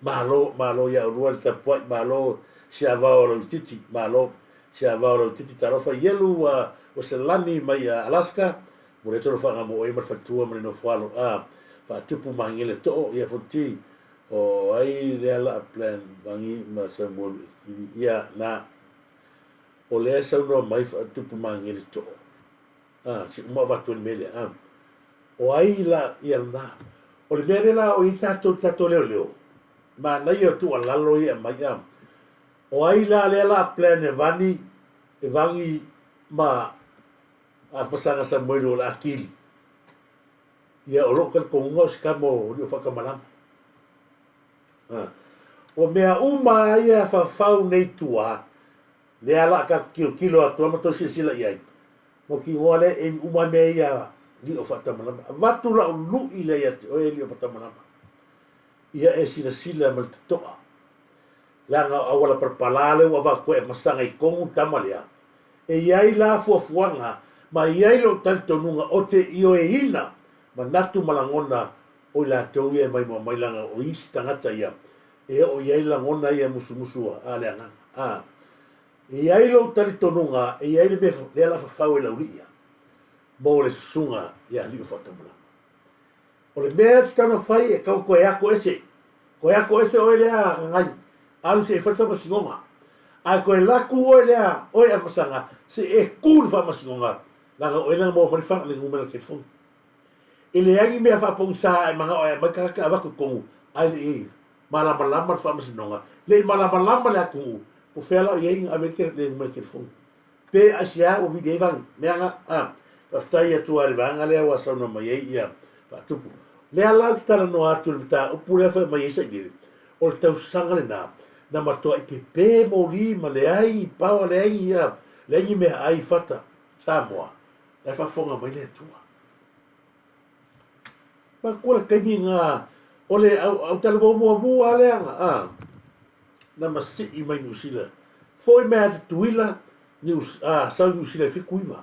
malo, malo ia oulua le tapuai, malo Siavao Lauititi, malo. Siavao Lauititi, talofa Ielu ua selani mai Alaska, mo le tolo faagamoe ma le faletua ma le nofoalo, a, faatupu Magele Too, ia Fonti, o ai lea la plan Vangi ma Samuelu e kili, ia, na, o lea saunoa mai faatupu Magele Too, a, se uma avatu ai le mea lea, a, o ai la ia lena, o le mea lea la o i tatou, tatou leoleo, manaia o tuualalo ia e aumai, a, O ai la lea la plan e vani, e vangi ma Afasaga Samuelu o le a kili? Ia o lou talitonuga o se tama o Lio Faatamalama. A. O mea uma a ia fafau nei tua, lea la a tatou tilotilo atu a ma toe silasila i ai, mautinoa lea e emi uma mea ia Lio Faatamalama. Avatu lau lui lea ia te oe Lio Faatamalama. Ia e silasila ma le totoa. Leaga o auala palapala lea ua avatu ai e masaga i tonu tama lea. E i ai la fuafuaga Ma e i ai lou talitonuga o te ioeina manatu ma lagona o i latou ia e maimoa mai leaga o isi tagata ia e oo i ai lagona ia e musumusu a le agaga. A E i ai lou talitonuga e i ai le mea lea la fafau e Laulii ia mo le susuga ia Alii o Faatamalama. O le mea e tatau ona fai e tatau toe ako ese. Toe ako ese oe lea Gagai, alu se i fai le faamasinoga. Ae toe laku oe lea oe Alamasaga se i e ku i le faamasinoga leaga o oe lea na maua mai le fana le numera telefoni. E leai ni mea faapogisa a e manao e aumai tagata e avatu i totonu ae le i malamalama le faamasinoga, le i malamalama le atunuu po o fea la o i ai na ave ai le numera telefoni. Pe aisea ua vili ai vanu mea na a. Faafetai atu lava i le vaega lea ua saunoa mai ai ia Faatupu. Lea la ou te talanoa atu i le mataupu lea fai mai ai Sailele, o le tausaga lena na matuai pepe moli ma leai ni power, leai ni a, leai ni meaai i fata Samoa, la e faafofoga mai le Atua. Manatua le taimi na o le autalavou muamua lava lea na, a, na masii mai Niu Sila. Foi mai ia Tutuila, Niu, a, sau i Niu Sila i 79.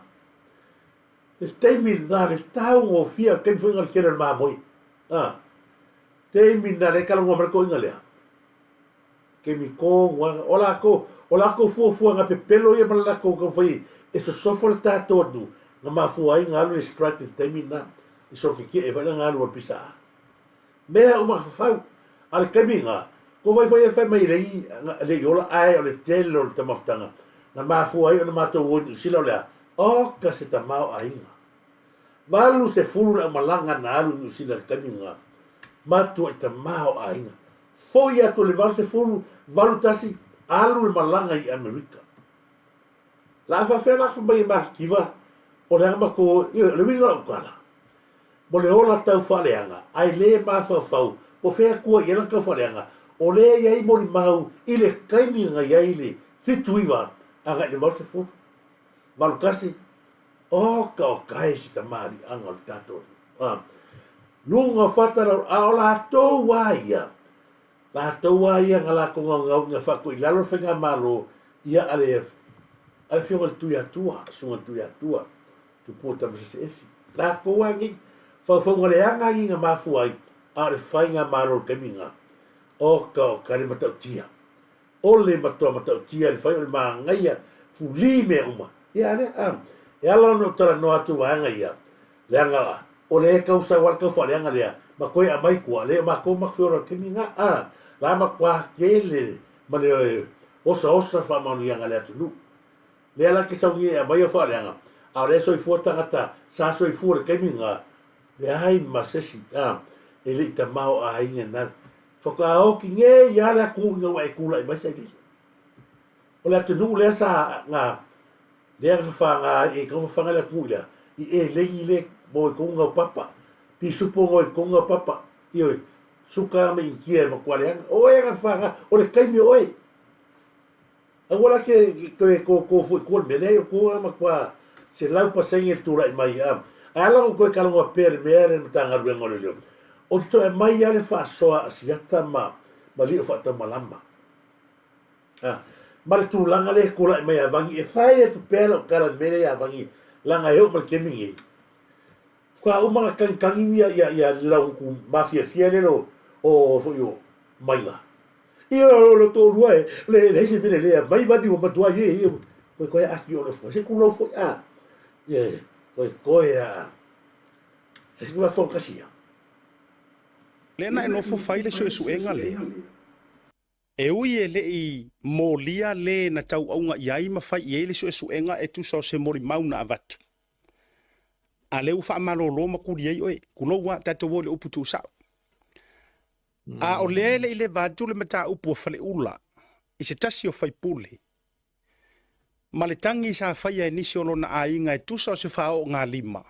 Le taimi lena, le taugofie o le taimi foi lena o le tele o le mamoe. A, taimi lena lea e talanoa mai le toeaina lea. Taimi tonu lava, o latou, o latou fuafuaga pepelo ia ma le latou taumafai e sosofo le tatou atunuu, na mafua ai ona alu le strike i le taimi lena, i solo tetee foi lea na alu a le PSA. Mea uma na fafau. A o le taimi lena, ko vai foi e fai mai e leai, e le i ola, ae o le tele o le taumafataga na mafua ai ona matou o i Niu Sila o le a? Oka se tamaoaiga. 80 le aumalaga na alu i Niu Sila i le taimi lena. Matuai tamaoaiga. Foi atu i le 80, 81, alu le malaga i Amerika. La a faafefea la fai mai e Makiva, o le aga matou, ioe, o le uiga o lau tala, mo le ola tau faaleaga, ae le mafaufau po fea tua i ai lana tau faaleaga, o lea e i ai molimau i le taimi na i ai le 79 agai i le 80, 81, oka oka e se tamaliiaga o le tatou atunuu. Luga o fata lau, a o latou a ia, latou a ia na latou naunau ina faatoai lalo le faigamalo ia a le a le afioga i le Tuiatua, susuga i le Tuiatua, Tupua Tamasese Efi. Latou a nei, faufauga leaga nei na mafua ai, a o le faigamalo i le taimi lena, oka oka le matautia. O le matua matautia le fai o le manaia fuli mea uma. Ia a lea, a, e ala ona ou talanoa atu vaega ia, leaga o lea e tau sau lava le tau faaleaga lea, ma toe aumai tua, le o matou matou feola i le taimi lena, a, la matua tele ma le osaosa faamanuiaga a le atunuu. Lea la e te sau nei e aumai au faaleaga, a o lea e soifua tagata sa soifua i le taimi lena, leai ma se isi, a, e le i tamaoaiga na. Faatoa oti nei lava le atunuu ina ua e tulai mai Sailele. O le atunuu lea sa na lea na fafaga ai e tau fafaga le atunuu i lea i eleni le mo i tonu naupapa pisupo mo i tonu naupapa ioe suka ma Initia e matua leaga o oe na fafaga o le taimi o oe. Aua la ke toe tōtō foi tua le mea, leai o tua na matua 100% le tulai mai a. Ae ala ona toe talanoa pea i le mea lea i le Matagaluega o Leoleo, o te toe aumai lava le faasoa a Siata ma ma Lio Faataumalama. A, ma le tulaga lea e tulai mai ia Vagi, e fai atu pea lau tala i le mea lea ia Vagi, leaga e oo mai i le taimi lenei, faatoa uma ona tagitagi ia ia ia le lauutu mafiafia lea o foi o Maiga. Ia o lo toalua e le leai se mea lelei mai vani ua matua ie ie koe koe aki o le foi se kulou foi a ie koe koe a e se kula fo kasi ia. Lea na e nofo fai le suesuega lea. E ui e le i molia le na tauauga i ai ma fai i ai le suesuega e tusa o se molimau na avatu. A lea ua faamalolo ma kuli ai oe, kulou a, tatou o i le upu tuusao. A o lea e le i leva atu le mataupu a Faleula i se tasi o faipule, ma le tagi sa faia e nisi o lona aiga e tusa o se faaoogalima,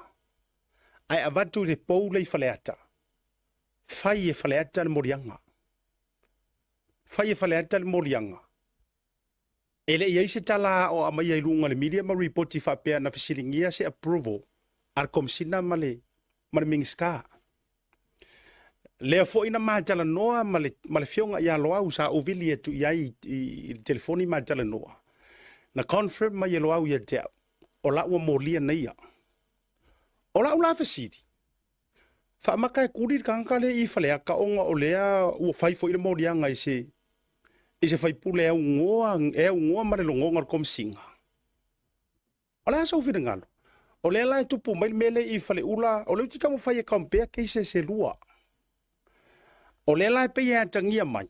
ae avatu i le pou lea i Faleata, fai e Faleata le moliaga. Fai e Faleata le moliaga. E le i ai se tala o aumaia i luga o le media ma ripoti faapea na fesiligia se approval a le Komesina ma le ma le Minisita. Lea foi na ma talanoa ma le ma le Afioga ia Loau sa ou vili atu i ai i le telefoni ma talanoa. Na confirm mai e Loau ia te au, o la ua molia nei ia. O lau la fesili, faamata e kuli le tagata lea i Faleata ona o lea ua fai foi le moliaga i se i se faipule e aunoa e aunoa ma le logona o le Komesina. O le a sou finagalo? O lea la e tupu mai le mea lea i Faleula, o lea ou te taumafai e compare cases e lua. O lea la e pei e atagia mai,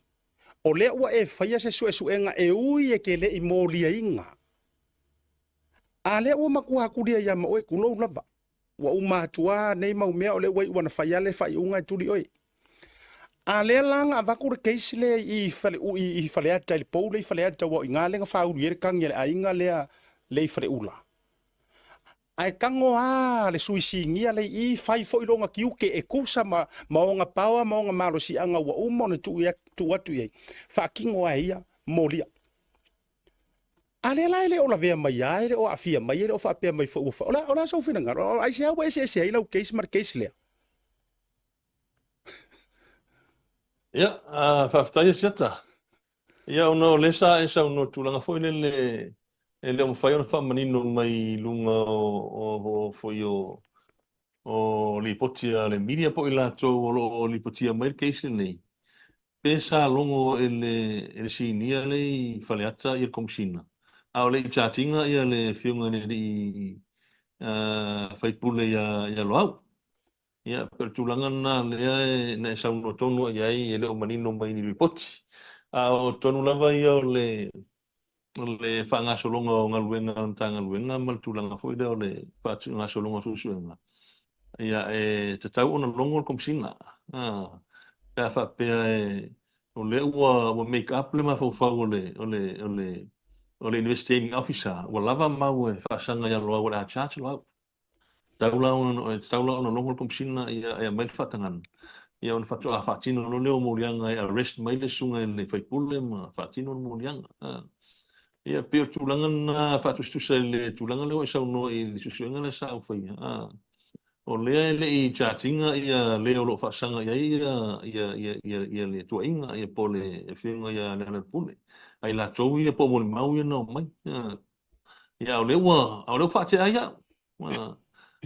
o lea ua e faia se suesuega e ui e te le i moliaina. A lea ua matua atulia ia ma oe, tulou lava. Ua uma atu lava nei mau mea o lea ua iu ana fai lava le faaiuga e tuli oe. A lea la na avatu le case lea i i Faleata i le pou lea i Faleata aua o i ina lea na faaulu i ai le tagi a le aiga lea lea i Faleula. Ae tago lava le sui sinia lea i i, fai foi lona tiute e tusa ma ma ona power ma ona malosiaga ua uma ona tuu tuu atu i ai, faatino lava e ia molia. A lea la e le o lavea mai lava, e le o aafia mai, e le o faapea mai foi ua fai. O le a, o le a sou finagalo? Aisea ua eseese ai lau case ma le case lea? Ia, faafetai Asiata. Ia, ona o lea sa e saunoa i tulaga foi lele e le o mafai ona faamanino mai i luga o foi o lipoti a le media po o i latou o lo o lipotia mai le case lenei, pe sa logo e le sinia lea i Faleata le Komesina, a o le i charge ina le afioga i le alii faipule ia Loau. Ia, pei o le tulaga lena lea na e saunoa tonu i ai e le o manino mai i ni lipoti. A o tonu lava ia o le faagasologa o galuega a le Matagaluega ma le tulaga foi lea o le faagasologa o suesuega, ia e tatau ona logo le Komesina. Pe a faapea o lea ua make up le mafaufau o le investigating officer, ua lava mau e faasaga ia Loau o le a charge Loau. Tatau la ona, e tatau la ona logo le Komesina ia e aumai le faatagaga, ia ona faatoa faatino loa lea o moliaga e arrest mai le susuga i le faipule ma faatino le moliaga. Ia pei o le tulaga lena faatusatusa i le tulaga lea ua e saunoa i le suesuega lea sa ou faia, o lea e le i charge ina ia le o lo o faasaga i ai ia le tuuaiga ia po o le afioga ia Lealailepule, a i latou ia po o molimau ia na omai. Ia, o lea ua, o lea ua faatea ai au.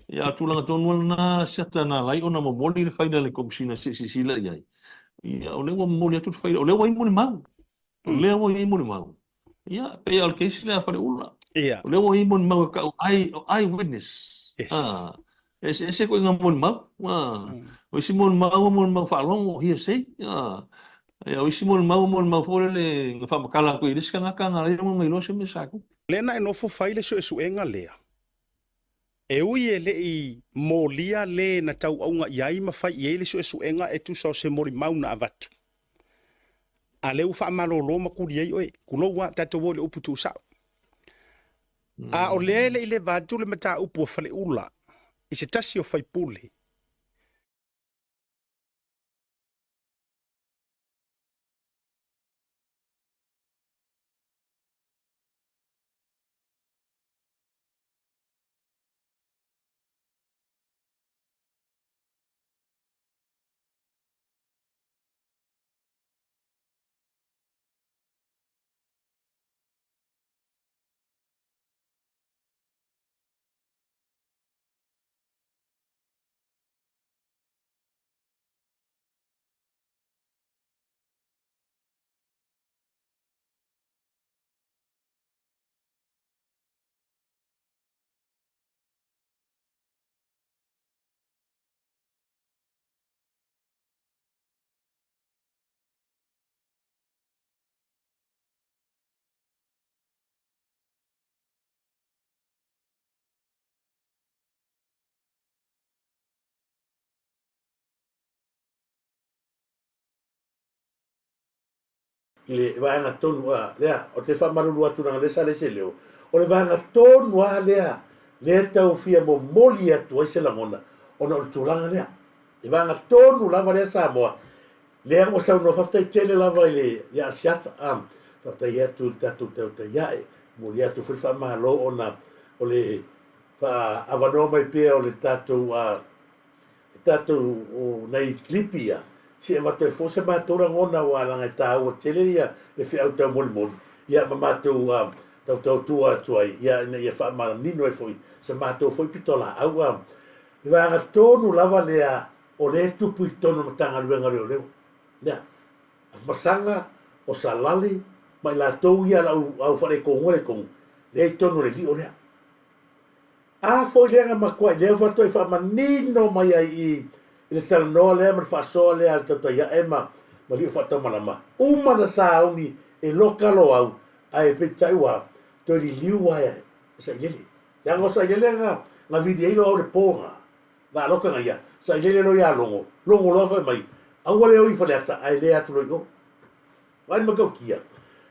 Ia, o le tulaga tonu lava lena, Siata, na ala ai ona momoli le faila i le Komesina se i silasila i ai. Ia, o lea ua momoli atu le faila, o lea ua i ai molimau. O lea ua i ai molimau. Ia, pei lava o le case lea a Faleula. Ia. O lea ua i ai molimau e tau eye, o eye witness. Yes. Ah, eseese ituaiga molimau. Ah, o isi molimau o molimau faalogo, hearsay. Ah, ia, o isi molimau o molimau foi lele na faamatala atu i le isi tagata na ala ai ona iloa se mea sa tupu. Lea na e nofo fai le suesuega lea, e ui e le i molia le na tauauga i ai ma fai i ai le suesuega e tusa o se molimau na avatu. A lea ua faamalolo ma kuli ai oe, kulou a, tatou o i le upu tuusao. A o lea e le i leva atu le mataupu a Faleula i se tasi o faipule, I le vaega tonu a lea, ou te faamalulu atu leaga o lea sa leai se leo, o le vaega tonu lava lea lea e tau fia momoli atu ai se lagona ona o le tulaga lea. Le vaega tonu lava lea Samoa, lea ua saunoa faafetai tele lava i le ia Asiata, a faafetai atu i le tatou tautai ae, momoli atu foi le faamalo ona o le faaavanoa mai pea o le tatou a E tatou o nai kilipi ia, se i avatu ai foi se matou lagona aua leaga e taua tele ia le feau taumolimoli ia ma matou tautautua atu ai ia ina ia faamanino ai foi se matou foi pitolaau. Le vaega tonu lava lea o lea e tupu i totonu o le Matagaluega o Leoleo. Lea, Afamasaga, o Salali ma i latou ia lau au faaletonu letonu, lea i totonu o le lio lea. A foi lea na matuai lea faatoa faamanino mai ai i i le talanoa lea ma le faasoa lea a le Tautaiae ma ma Lio Faataumalama, uma na sauni e loka loau ae peitai ua toe liliu ae sailele. Leaga o sailele na na vili ai loau le po na na aloka na ia sailele loa ia Logo, logo loa fai mai aua le o i Faleata ae le atu loa i o. Vaai le matautia.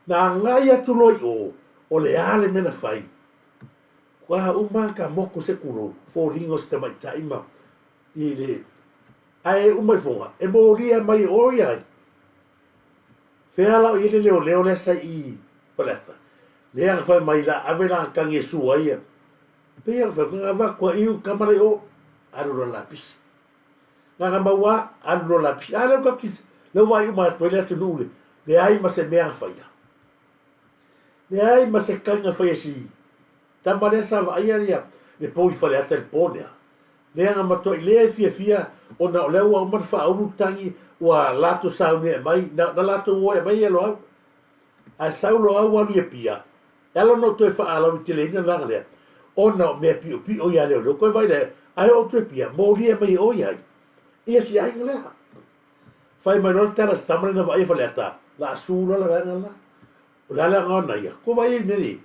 Na agai atu loa i o, o le a le mea na fai? Ua uma ka moku se kulou, foliga o se tamaitai ma i le ae uma ifoga e molia mai e o ia ai. Fea la o i ai le leoleo lea sa i Faleata? Lea na fai mai la ave lana tagi e sua ia. Pei ona fai atu, na avatu a i kama la i o, alu loa lapisi. Na na mau a, alu loa lapisi. A lea ua tatou lea ua vaai uma atu ai le atunuu le leai ma se mea na faia. Leai ma se tagi na faia e si tama lea sa vaaia ia le pou i Faleata i le po lea. Lea na matuai le fiafia ona o lea ua uma ona faaulu le tagi ua latou sauni ae mai, na, na latou o ae mai ia Loau. Ae sau Loau alu i Apia, e ala ona ou toe faalauaiteleina le vaega lea, ona o mea piopio ia leoleo. Koe vaai lea, ae oo atu i Apia, molia mai e oe ai ia si aiga lea. Fai mai loa le tala i se tama lea na vaaia Faleata, la su loa le vaega la. O le a le aoga ona ia? Ko vaai ai mea nei,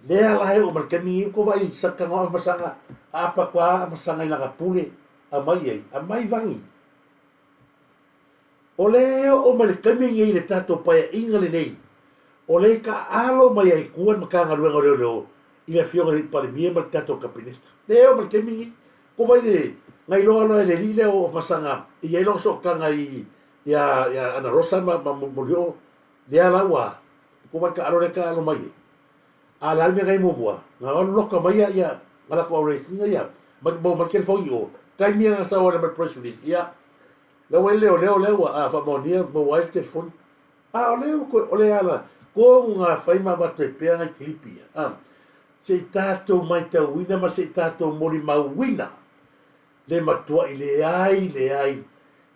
lea la e oo mai le taimi nei, ko vaai sa tago amasaga, aapa atu amasaga i lana pule, aumai ai, aumai vagi. O lea e oo mai le taimi nei i le tatou paeaiga lenei, o lea e taaalo mai ai i tua le Matagaluega o Leoleo i le Afioga i le Palemia ma le tatou Kapeneta. Lea e oo mai le taimi nei, ko vai le na iloa loa e le alii lea o Afamasaga e i ai lona sootaga i ia Ana Rosa ma Molioo, lea la ua ko vai taaalo lea e taaalo mai ai. A o le a le mea na i ai muamua? Na alu loka mai ia ia na latou auraitina ia ma maua mai le telefoni i o, taimi lea na sau ai ma le press release, ia lea ua i ai le leoleo lea ua a faamaonia maua ai le telefoni. A o lea ua toe o le ala tonu na fai ma avatu ai pea nai kilipi ia, a se i tatou maitauina ma se i tatou molimauina le matuai leai leai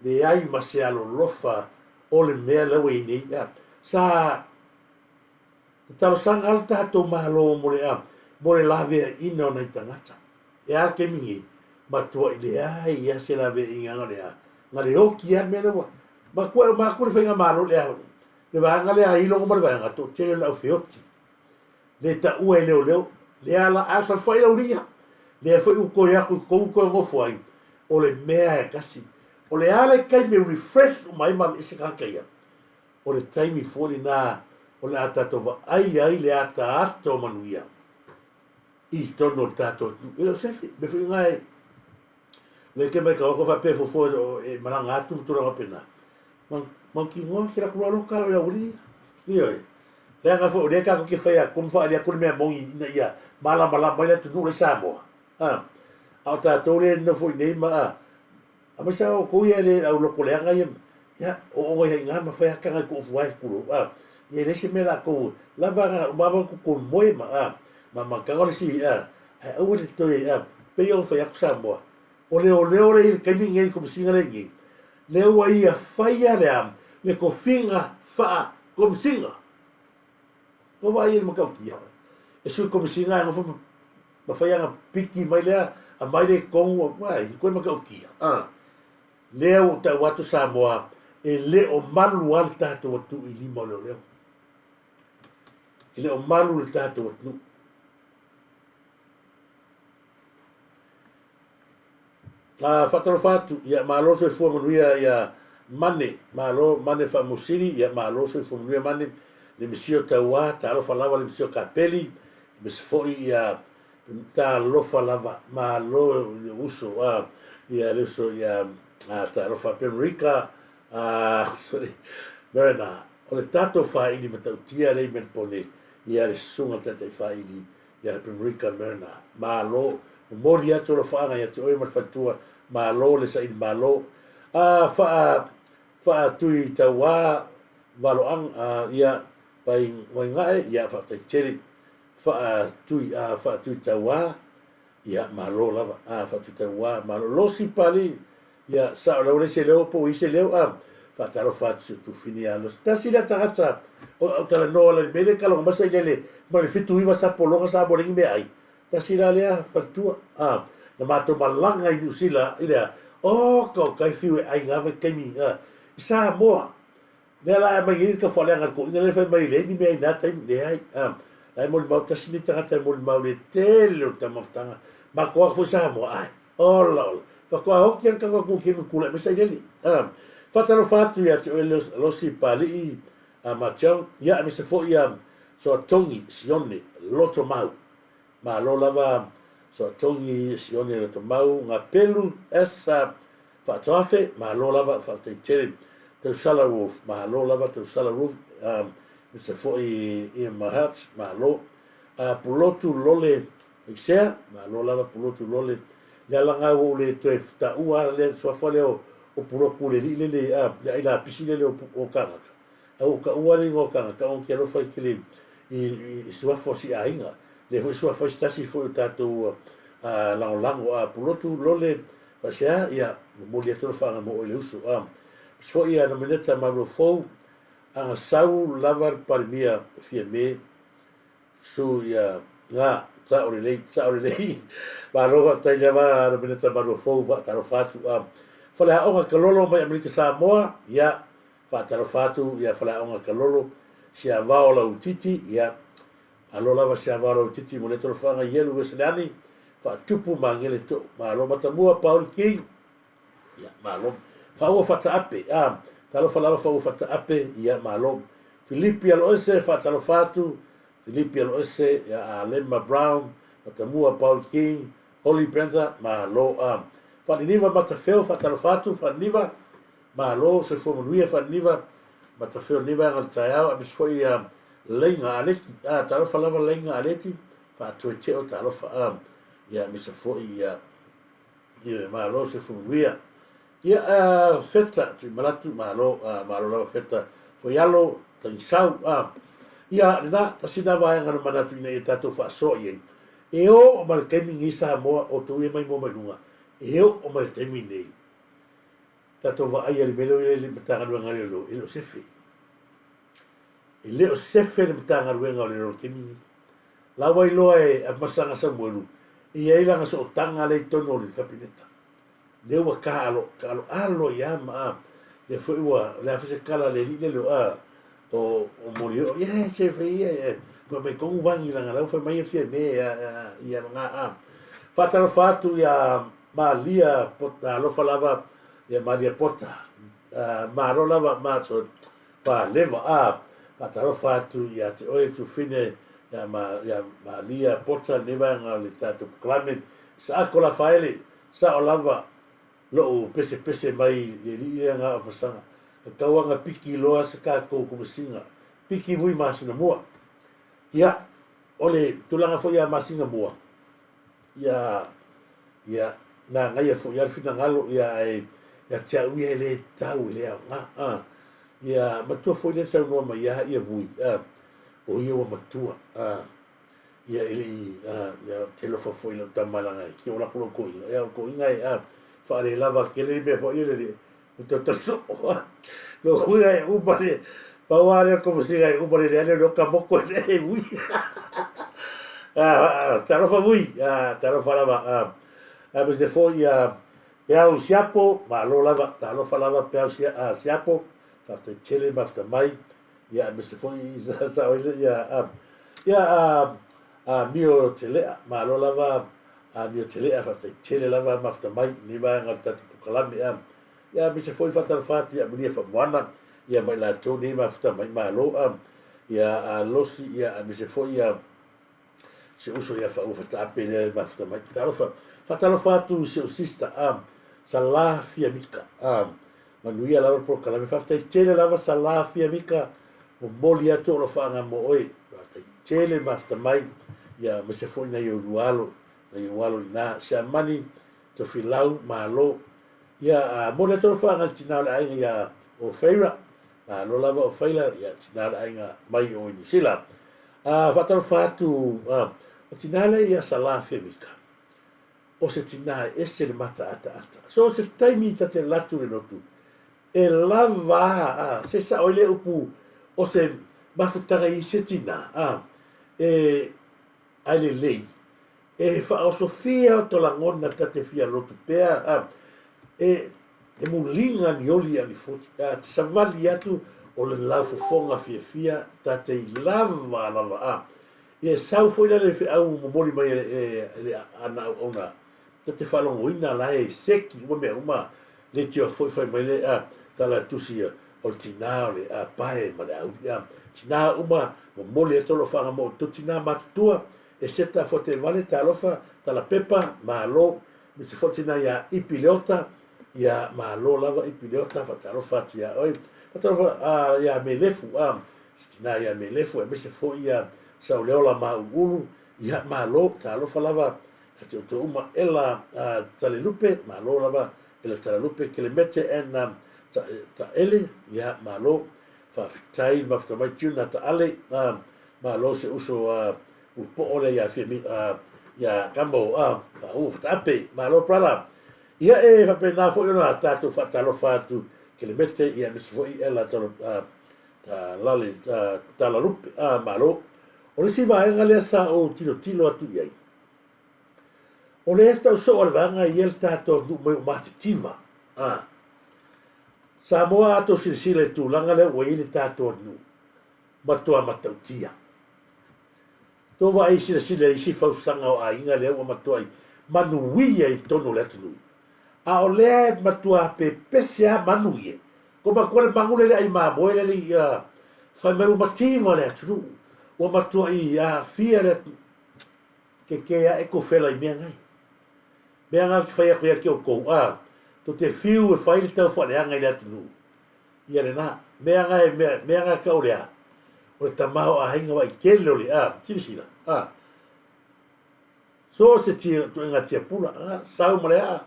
leai ma se alolofa o le mea lea ua i ai nei. A sa talosaga le tatou Malo mo le a mo le laveaiina o nai tagata. E a le taimi nei, matuai leai a se laveaiga na le a na le oti a le mea lea ua matua e uma atu le faigamalo lea le vaega lea a Ilogo ma le vaega toatele o le au feoti le taua e leoleo lea la a saofai lau lia lea foi ua toe atu i totonu toe nofo ai o le mea e tasi o le a le taimi e refresh uma ai ma aveese tagata ia o le taimi foi lena o le a tatou vaai ai le ataata o manuia i totonu o le tatou atunuu. E le o se afi, mea foi lena e le te mai ka oko faapea e fuafua e malaga atu ma tulaga faapena. Mautinoa ke latou aloka o le aualii ia. Ioe. Leaga foi o lea tatou te fai atu ma faaali atu le mea moni ina ia malamalama ai le atunuu la i Samoa. A o tatou lea e nonofo i inei ma a, Aemaise lava outou ia le au loto leaga ia, ia, oo mai ai i ina ma fai ata nai tofu ai, tulou, a. Ia e leai se mea latou, lava na uma lava ona tou moe ma, a, ma, ma tago le isi, a, ae aua le toe, a, pei ona fai atu Samoa, o leoleo lea i le taimi lenei, le Komesina lea i inei, lea ua ia faia le a, le tofiga faa-Komesina. Ua vaai i le matautia, e Sui Komesina e nofo ma ma fai ana piki mai lea, aumai lea i totonu, uai, koe matautia, a. Lea ua ou tau atu Samoa, e le o malu lava le tatou atunuu i lima o leoleo. E le o malu le tatou atunuu. A, faatalofa atu, ia malo soifua manuia ia Mane, malo Mane Faamusili, ia malo soifua manuia Mane, le Misio Tauā, talofa lava le Misio Kapeli, aemaise foi ia talofa lava, malo i lou uso, a, ia le uso ia, a, talofa Pemerika, a, sorry, Merena, o le tatou faili matautia lea i Melpone, ia le Susuga i le Taitai Faili, ia Pemerika Merna. Malo. Momoli atu alofaaga ia te oe ma le faletua. Malo le saili malo. A faa faa tui tauā valoaga a ia vai vaigae ia faafetai tele. Faa tui a faa tui tauā. Ia, malo lava, a, faatutauā, malo. Losi Pali, ia, sao lau le se leo po i se leo, a, faatalofa atu si o tufine ia Losi. Tasi lea tagata o au talanoa la le mele ka longa masa i lele, ma le 79 sa pologa sa mo lengi mea ai. Tasi la lea faletua, a, na matou malaga i Niu Sila i lea, o, ka o kai fiu e ai ngā vaitaimi, a, i Samoa. Lea la e aumai nei le taufaleaga a le toeaina lea fai mai e leai ni mea i na taimi, leai. A, la e molimau tasi lenei tagata e molimau i le tele o le taumafataga. Matou atu foi Samoa, ae, ola ola. Faatoa oti lava le tatou atunuu i le taimi na tulai mai sailele. A, faatalofa atu ia te oe Losi Papalii a Matiau, ia aemaise foi ia Soatogi Sione Lotomau. Malo lava Soatogi Sione Lotomau, Gapelu S. Faatoafe, malo lava faafetai tele. Tausala Wolf, malo lava Tausala Wolf, aemaise foi Ian Mahat, malo. Pulotu Lole Faisea, malo lava Pulotu Lole. Le alaga ua ou le toe taua le suafa lea o Pulotu le alii lele, le ai lapisi lele o Kagaka. A ua taua le igoa o tagata ona te alofa i tele i suafa o si aiga. Lea foi suafa ai se tasi foi o tatou lagolago a Pulotu Lole Faisea, ia, momoli atu alofaga mo oe le uso. A se foi ia Nomeneta Maluafou, aga sau lava le Palemia Fiame su ia nga sao lelei, sao lelei. Malo faafetai lava Nomeneta Maluafou, faatalofa atu. A Faleaoga Kalolo mai Amerika Samoa, ia, Faatalofa atu ia Faleaoga Kalolo, Siavao Lautiti, ia, malo lava Siavao Lautiti mo lea talofaga Ielu Wesleani, Faatupu Magele To'u, malo Matamua Pauli King, ia, malo. Faaua Fataape, a, talofa lava Faaua Fataape, ia, malo. Filipi Aloese, faatalofa atu, Filipi Aloese, ia, Alema Brown, Matamua Pauli King, Holly Panther, malo, a. Faaniniva Matafeo, faatalofa atu, Faaniniva, Malo, soifua manuia Faaniniva, Matafeo lenei vaega o le taeao, aemaise foi ia Leiga Aleki, a, talofa lava Leiga Aleki, faatoeteo talofa, a, ia aemaise foi ia, ia malo, soifua manuia. Ia, a, Feta, Tuimalatu, malo, a, malo lava Feta, Foialo, Tagisau, a, ia, lena, tasi lena vaega na manatu ina ia tatou faasoa i ai. E oo mai le taimi lenei Samoa, o outou ia mai mua mai luga, e oo mai le taimi lenei, Tatou vaaia le mea lea ua i ai le Matagaluega a Leoleo, e le o sefe. E le o sefe le Matagaluega o Leoleo i le taimi lenei. La ua iloa e Afamasaga Samuelu, e i ai lana sootaga lea i totonu o le Kapeneta. Lea ua taalo, taaloalo ai lava ma a, lea foi ua, o le a foi se tala a le alii lea, a, o, o Molioo, ia, se fai ia, ia, ua mai tonu vagi lana la ua fai mai ia Fiame, ia, ia, lana, a. Faatalofa atu ia Malia Pota, alofa lava ia Malia Pota, malo lava Marjorie Paleva, a, faatalofa atu ia te oe Tufine ia, ma, ia Malia Pota lenei vaega o le tatou polokalame. Saako Lafaele, sao lava lou pesepese mai le alii lea nga o masaga. E tau aga piki loa se tatou komesiga, piki vui masina mua. Ia, o le tulaga foi ia masina mua, Ia, ia, nanaia foi lava le finagalo, ia, ae ia te au ia e le tau, e le aoga. A, ia, matua foi lea saunoa mai ia ia Vui, a, o ia ua matua, a, ia e le i, a, ia, ou te alofa foi i lau tama leaga e tio lako lou toeaina, ia o le toeaina e, a, faalelava tele le mea foi lele, o te soo, a, lou uiga e uma le, pau lava lea o le komesina e uma le leai lea o ka moto e le Vui. A, talofa Vui, a, talofa lava, a, aemaise foi ia Peau Siapo, malo lava, talofa lava Peau Siapo, faafetai tele mafuta mai, ia aemaise foi sa saoile ia, a, ia, a, a Mio Telea, malo lava a Mio Telea, faafetai tele lava mafuta mai i lenei vaega o le tatou polokalame, a, ia aemaise foi faatalofa atu ia Amelia Faamoana, ia ma i latou nei mafuta mai, malo, a, ia a Losi, ia aemaise foi ia si ou uso ia Faaua Fataape lea e mafuta mai. Talofa, faatalofa atu i si ou sister, a, Sala Fiamika, a, manuia lava le polokalame. Faafetai tele lava Sala Fiamika, momoli atu ou alofaaga mo oe. Faafetai tele mafuta mai, ia aemaise foi nai ou lua alo, nai ou alo i ina. Siamani Tofilau, malo. Ia, a, momoli atu alofaaga i le tina o le aiga ia o Feira, malo lava o Feira, ia tina o le aiga mai o i Niu Sila. A, faatalofa atu, a, o tina lea ia Sala Fiamika. o se tinā e ese le mataataata. So o se taimi ta te alu atu i le lotu, e lava a, a, se sao ai lea upu o se mafutaga i se tinā, a, e, ae lelei, e faaosofia o to lagona ta te fia lotu pea, a, e, e muliga ni oli a ni foti, a, te savali atu o le laufofoga fiafia ta te i lava lava, a, Ia e sau foi la le feau momoli mai e le ana auauna ta te faalogoina la e seki uma mea uma leitioa foi fai mai le a tala le tusi o le tina o le a pae ma le auli a tina uma momoli atu alofaga mo outou tina matutua e seta fote vale talofa tala pepa malo mese foi tina ia Ipi Leota ia malo lava Ipi Leota faatalofa atu ia oe faatalofa a ia Melefu a Se tina ia Melefu aemaise foi ia Sauleola Mauluulu, ia malo, talofa lava ia te outou uma, Ela Talelupe, malo lava Ela Talalupe, Kelemete and Taele, ia malo, faafetai le mafuta mai Tuna Taale, malo se uso ulupoo lea ia Fiame, ia Kamo Faauu Fataape, malo brother. Ia e faapena foi ona tatou faatalofa atu Kelemete, ia aemaise foi Ela Lale, Talalupe, a, malo. O le isi vaega lea sa ou tilotilo atu i ai, o lea e tau soo a le vaega ia le tatou atunuu mai o Matitiva. A, Samoa a tou silasila i le tulaga lea ua i ai le tatou atunuu, matua matautia. Tou vaai silasila i isi fausaga o aiga lea ua matuai manuia i totonu o le atunuu, a o lea e matua pepese lava manu ia. Ko matua le magu lele ai mamoe lele i a fai mai ua mativa le atunuu, ua matuai aafia le atunuu. Keke ae kou fela i mea ngai. Mea nga ou te fai atu ia te outou, a, tou te fiu e fai le tau faaleaga i le atunuu, ia lena. Mea nga e, mea, mea nga tau le a, o le tama o aiga vaai tele o le a, silasila, a. So o se tia, tuenga tiapula, a, sau ma le aa,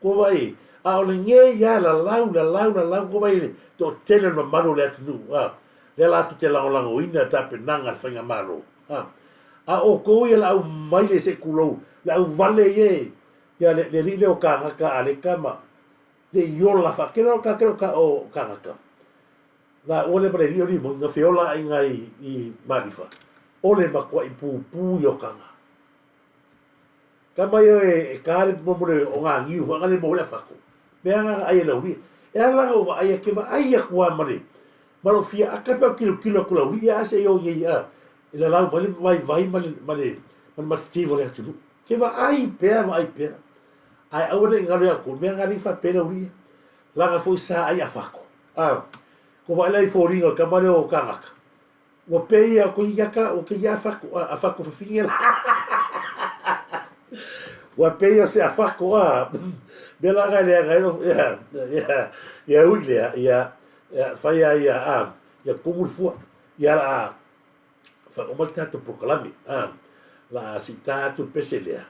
ko vai, a o le nge ia lalau, lalau, lalau, ko vai le toatele o le mamalu o le atunuu, a, lea latou te lagolagoina tapenaga a le faigamalo, a. A o outou ia le au maile se i tulou, le au vale ia e, ia le, le alii lea o Kagaka Aleka ma le i ola faatele o ka tele o Kagaka. Na ua le ma le alii o Limoni, na feola aiga i Malifa, o le matuai pupū ia o Kaga. Tama ia e ka le mo le o ngā niu wha ngale mo le awhako. Mea ngā ai e lauri. E ala ngā uwa ai e ke wa ai aku a mare. Maro fia aka pe kilo kilo aku lauri ia ase i o i a. E la lau male vai vai male male male matitivo le atunu. Ke wa ai pea wa ai pea. Ai aua nei ngalo ia ku mea ngā lifa pe lauri. Langa foi sa ai awhako. A ko wa elai fōringa ka mare o kangaka. Ua pei ia ko ia ka o ke ia awhako a awhako whawhinge la. Ua pei o se awhako a me la ngai lea ngai ia ia ia ui lea ia ia whai a ia a ia kumu le fua ia la a whai oma le tatou prokalame a la a si tā atu le pese lea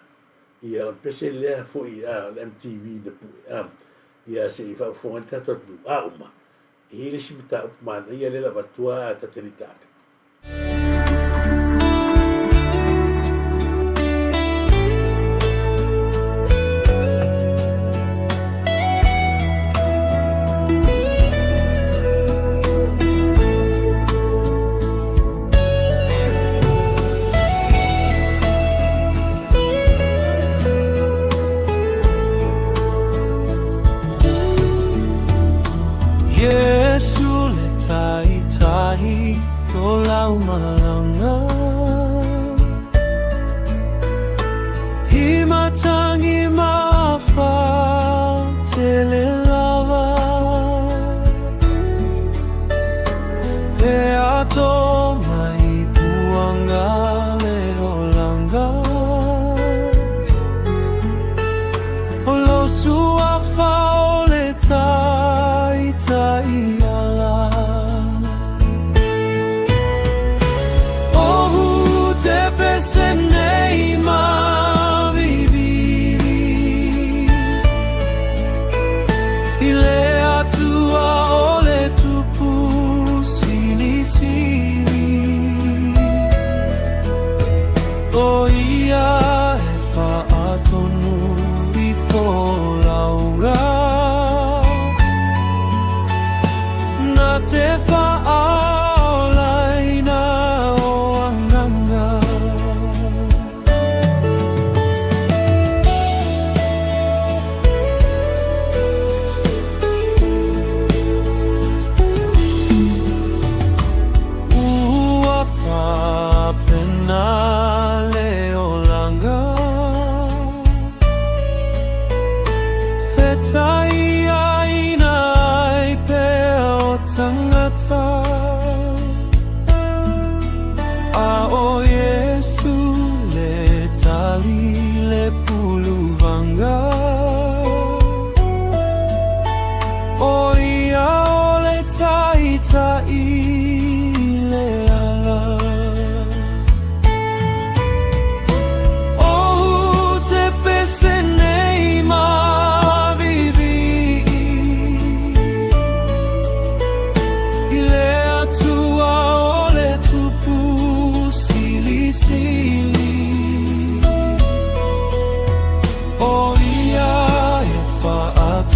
ia o le pese lea foi a le MTV na pue a ia se i whaafofoga le tatou atunuu a uma E i ai le isi mataupu manaia lea la avatua a tatou alii taape. Iesu le Taitai o lau malanga I matangi mafa tele lava E ato mai puanga le olanga O lou suafa o le Taitai ala. O hu te pese nei maviviri I le Atua o le Tupu Silisili. O ia he whaatonu.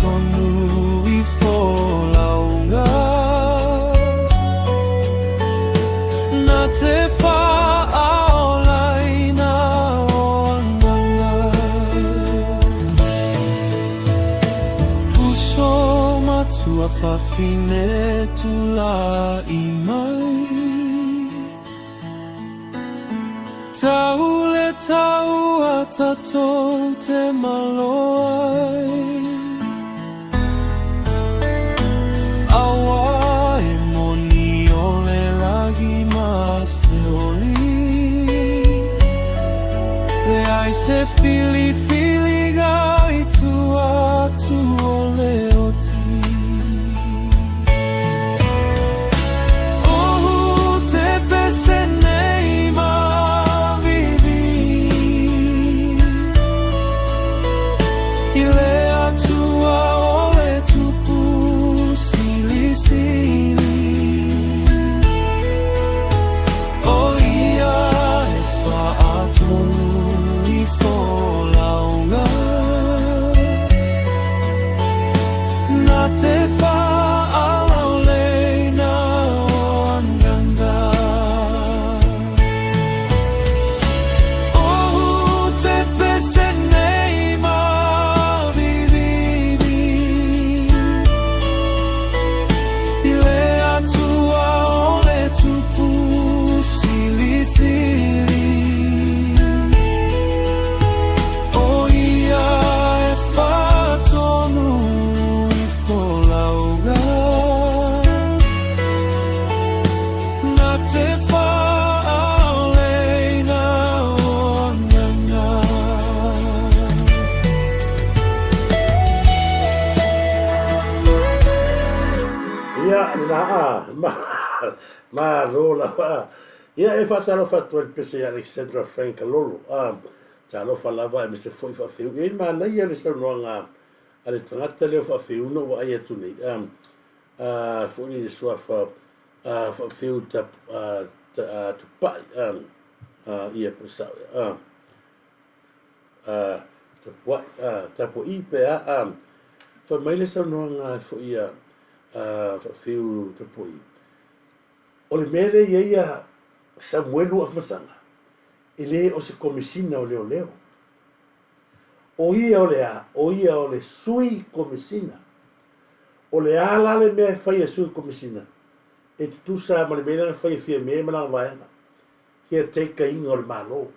faatonu i folauga. Na te faaolaina o agaga. Uso matua fafine tulai mai. Tau le taua tatou te malo ai. Aua e moni o le lagi ma se oli. Leai se filifiliga i tua atu o le oti. Ohu te pese nei mavivi. I le Atua o le Tupu Silisili. O ia e faatonu i folauga. Na te faalauleina o agaga. Ohu te pese nei mavivivi. I le Atua o le Tupu Silisili. O ia e faatonu i folauga. Na te faaoleina o agaga. Ia, lena a, ma, malo lava. Ia, e faatalofa atu ai le pese ia Alexandra Frank Lolo. A, talofa lava aemaise foi faafeu. E manaia le saunoaga a le tagata lea o faafeu na ou vaai atu nei. A, a, foi le suafa a, faafeu tap, a, ta, a, tupai. A, a, ia, po sao, a, a, tapuai, a, tapuai pe a, a, fai mai le saunoaga foi a, a, faafeu tapuai. O le mea lea e i ai ia Samuelu Afamasaga, e le o se Komesina o Leoleo. O ia o le a? O ia o le Sui Komesina. O le a la le mea e fai e Sui Komesina? E tutusa ma le mea lea na fai e Fiame ma lana vaega, caretaker-ina o le Malo.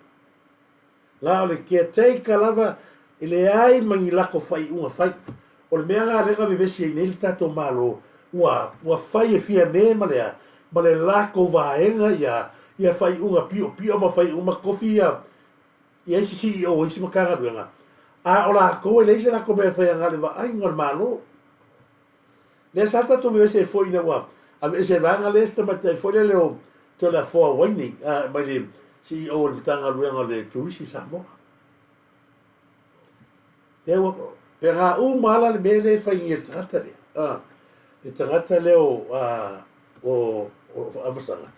Na o le caretaker lava e leai ma ni lako faaiuga fai. O le mea lena lea na vevesi ai nei le tatou Malo, ua ua fai e Fiame ma le a, ma le latou vaega ia ia faaiuga piopio ma faaiuga ma tofi ia ia isi CEO o isi Matagaluega, a o latou e leai se latou mea e fai ana le vaaiga o le Malo. Lea sa tatou vevesi ai foi ina ua aveese e vaega lea se tamaitai foi lele o Toleafoa Wayne mai le CEO o le Matagaluega o le Turisi i Samoa. Lea ua pe ga uma ala le mea lea e fai nei e le tagata lea. Le tagata lea o o o Amasaga.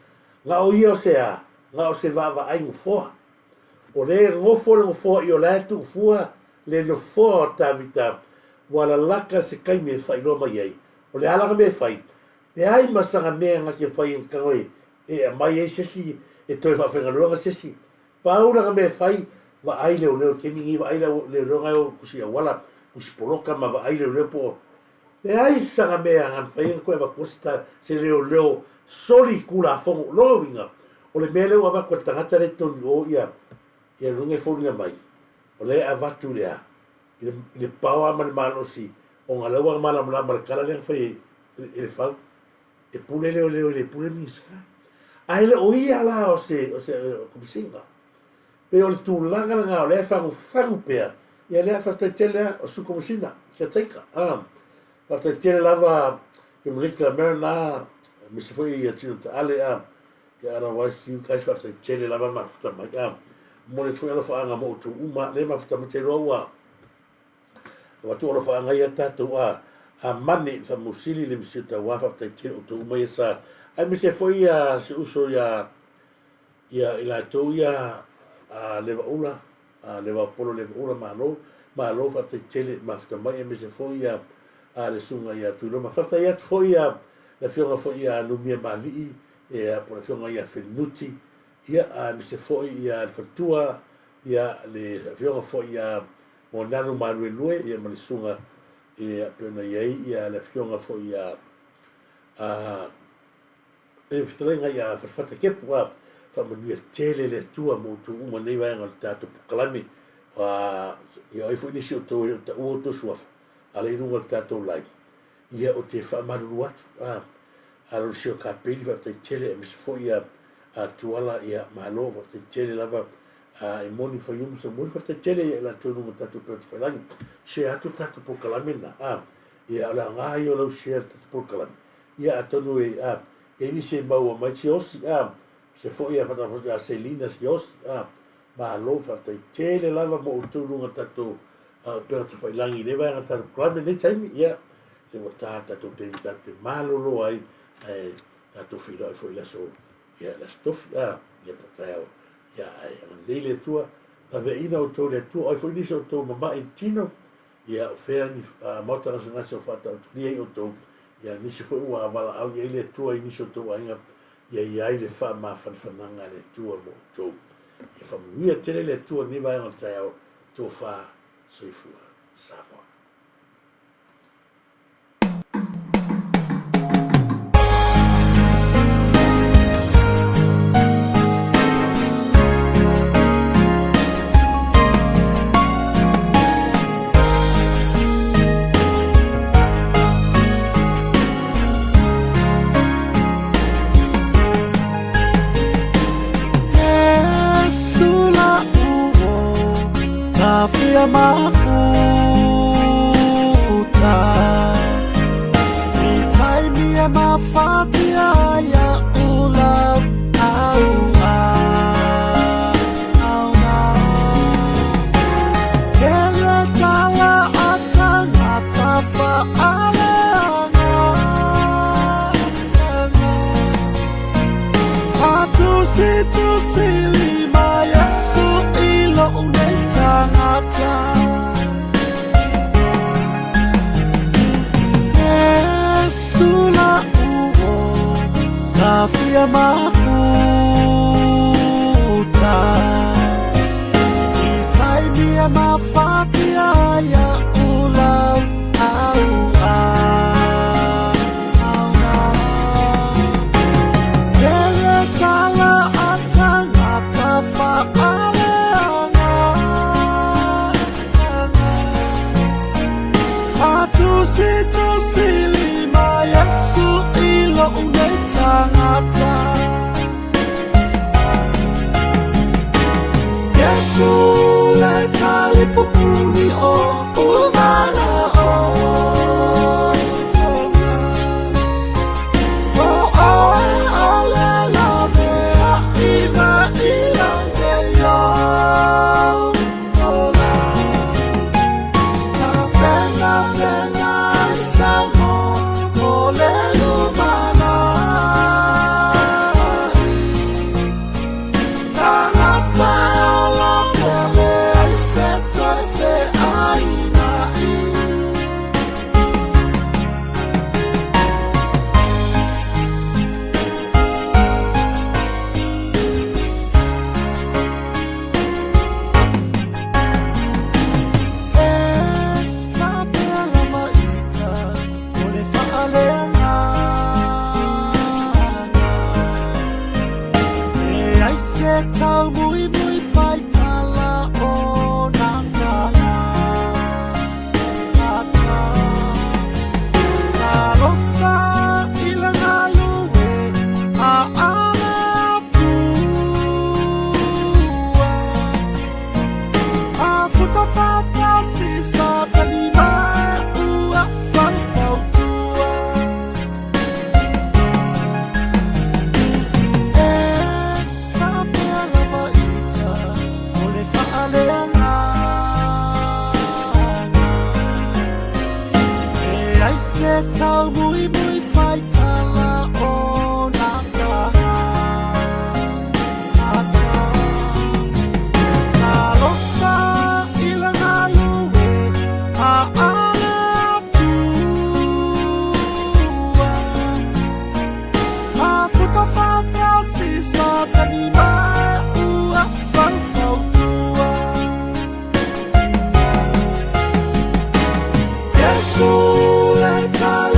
Na o ia o se a, na o se vaavaai nofoa. O lea e nofo le nofoa i o la e tuufua le nofoa o Tavita ua lalaka se taimi e faailoa mai ai o le a lana mea e fai, leai ma sana mea na te fai e tago e aumai ai se isi e toe faafaigaluega se isi. Pau lana mea e fai, vaai leoleo i taimi nei, vaai leoleo na e o i kusi auala, kusi poloka ma vaai leoleo po o leai sana mea na mafai ai ona toe avatua se se leoleo soli tulafono. O lona uiga, o le mea lea ua avatu e le tagata lea i totonu i o ia ia luga e foliga mai, o lea e avatu le a? I le, i le power ma le malosi ona lea ua malamalama le tala lea na fai e le fau. E pule leoleo e le pule Minisita. Ae le o ia la o se, o se Komesina. Pei o le tulaga lena o lea e fagufagu pea, ia lea faafetai tele lava o Sui Komesina, caretaker. Ah, faafetai tele lava Dominica Marina, aemaise foi ia Tino Taale, ah, ia otherwise you guys faafetai tele lava mafuta mai. Ah, momoli atu foi alofaaga mo outou uma, lea mafuta mai te iloa ua avatu alofaaga ia tatou a a mane Faamausili le Monsieur Taua faafetai tele outou uma ia sa aemaise foi ia si uso ia ia i latou ia a Levaula a Levaopolo Levaula malo malo faafetai tele mafuta mai aemaise foi ia a le Susuga ia Tuiloma. Faafetai atu foi ia le Afioga foi ia Numia Maalii, ia po o le Afioga ia Felinuti, ia aemaise foi ia le faletua, ia le Afioga foi ia Moananu Maluelue, ia ma le Susuga ia pei ona i ai ia le Afioga foi ia a le fetalaiga ia Falefata Kepu, a faamanuia tele le Atua mo outou uma nei vaega o le tatou polokalame. A ia ai foi nisi o outou e le o taua outou suafa, a lea i luga o le tatou live, ia ou te faamalulu atu, a Alosio Kapeli, faafetai tele, aemaise foi ia a Tuala, ia malo, faafetai tele lava, a e moni Faiumu Samuel, faafetai tele ia i latou i luga o tatou upega tafailagi. Share atu le tatou polokalame lena, a ia o le aoga ia o lau share i le tatou polokalame, ia atonu e a e i ai nisi e maua mai Siaosi, a se foi ia faatalofa ia Selina Siaosi, a malo, faafetai tele lava mo outou i luga o tatou upega tafailagi i lenei vaega o le tatou polokalame i lenei taimi, ia lea ua ta tatou taimi tatou te malolo ai, ae tatou feiloai foi i le aso, ia le aso Tofi, a ia po o taeao, ia ae agalelei le Atua, laveaiina outou e le Atua. O ai foi nisi o outou mama'i i le tino, ia o fea ni maota gasegase o faataotolia ai outou, ia nisi foi ua valaau i ai le Atua i nisi o outou aiga, ia i ai le faamafanafanaga a le Atua mo outou. Ia faamanuia tele le Atua i lenei vaega o le taeao, tofa soifua Samoa.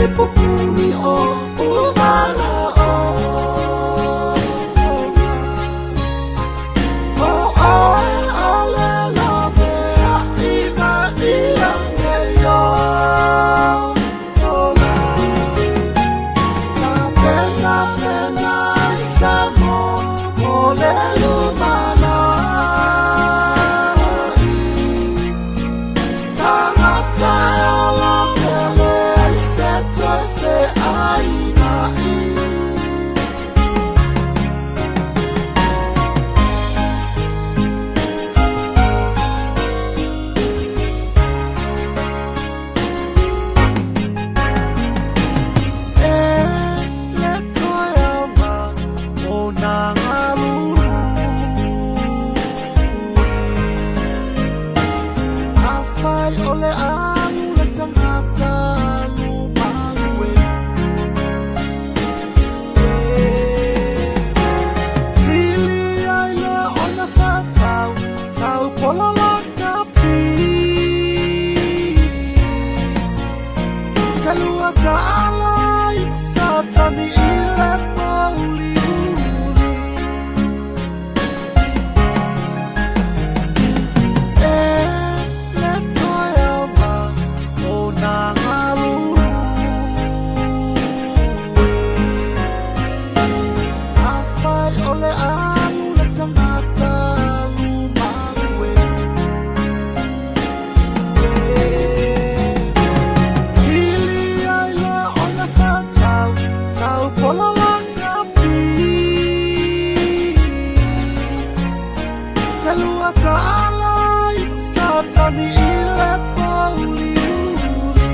talipupuni o umana o O oe o le lavea i na ilange yo Ola Ka pena pena sa mo mo le lumana Tangata e ola pele ai se toe fe aina i. E le toe aoga o nā ngalulu Afai o le alu le tangata alu malu e. Sili ai le ona whatau, tau pola la ka pi. Te lua ta'ala i Satani i le mauli uli. E le toe aoga o nā ngalulu e. Afai o le alu le tangata alu malu e. Sili ai le ona whatau, tau pola la ka pi. Te lua ta'ala i Satani i le mauli uli.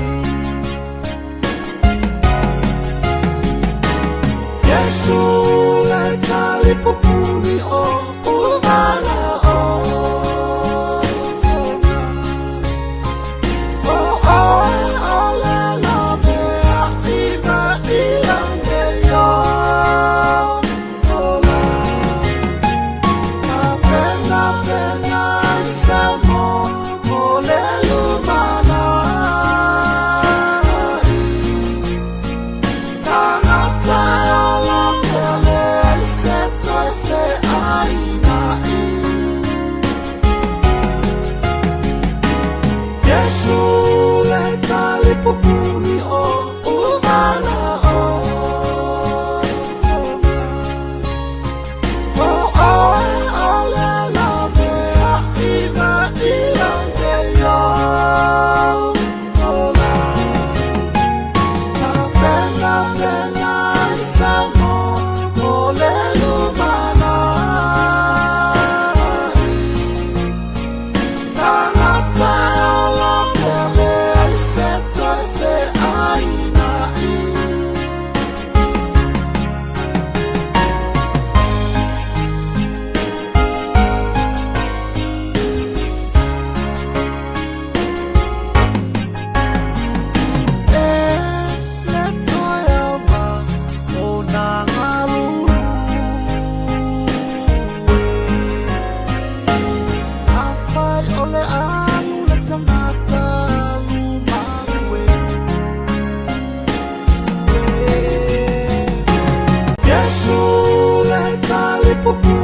Yesu le talipupuni o umana o. O oe o le lavea i na ilange yo Ola Ka pena pena sa mo mo le lumana Tangata e ola pele ai se toe fe aina i. Yesu le talipupuni o umana o. O oe o le lavea i na ilange yo Ola Ka pena pena sa mo mo le lumana Tangata e ola pele ai se toe fe aina i. E le toe aoga o nā ngalulu e. Afai o le alu le tangata alu malu e. Yesu le talipupuni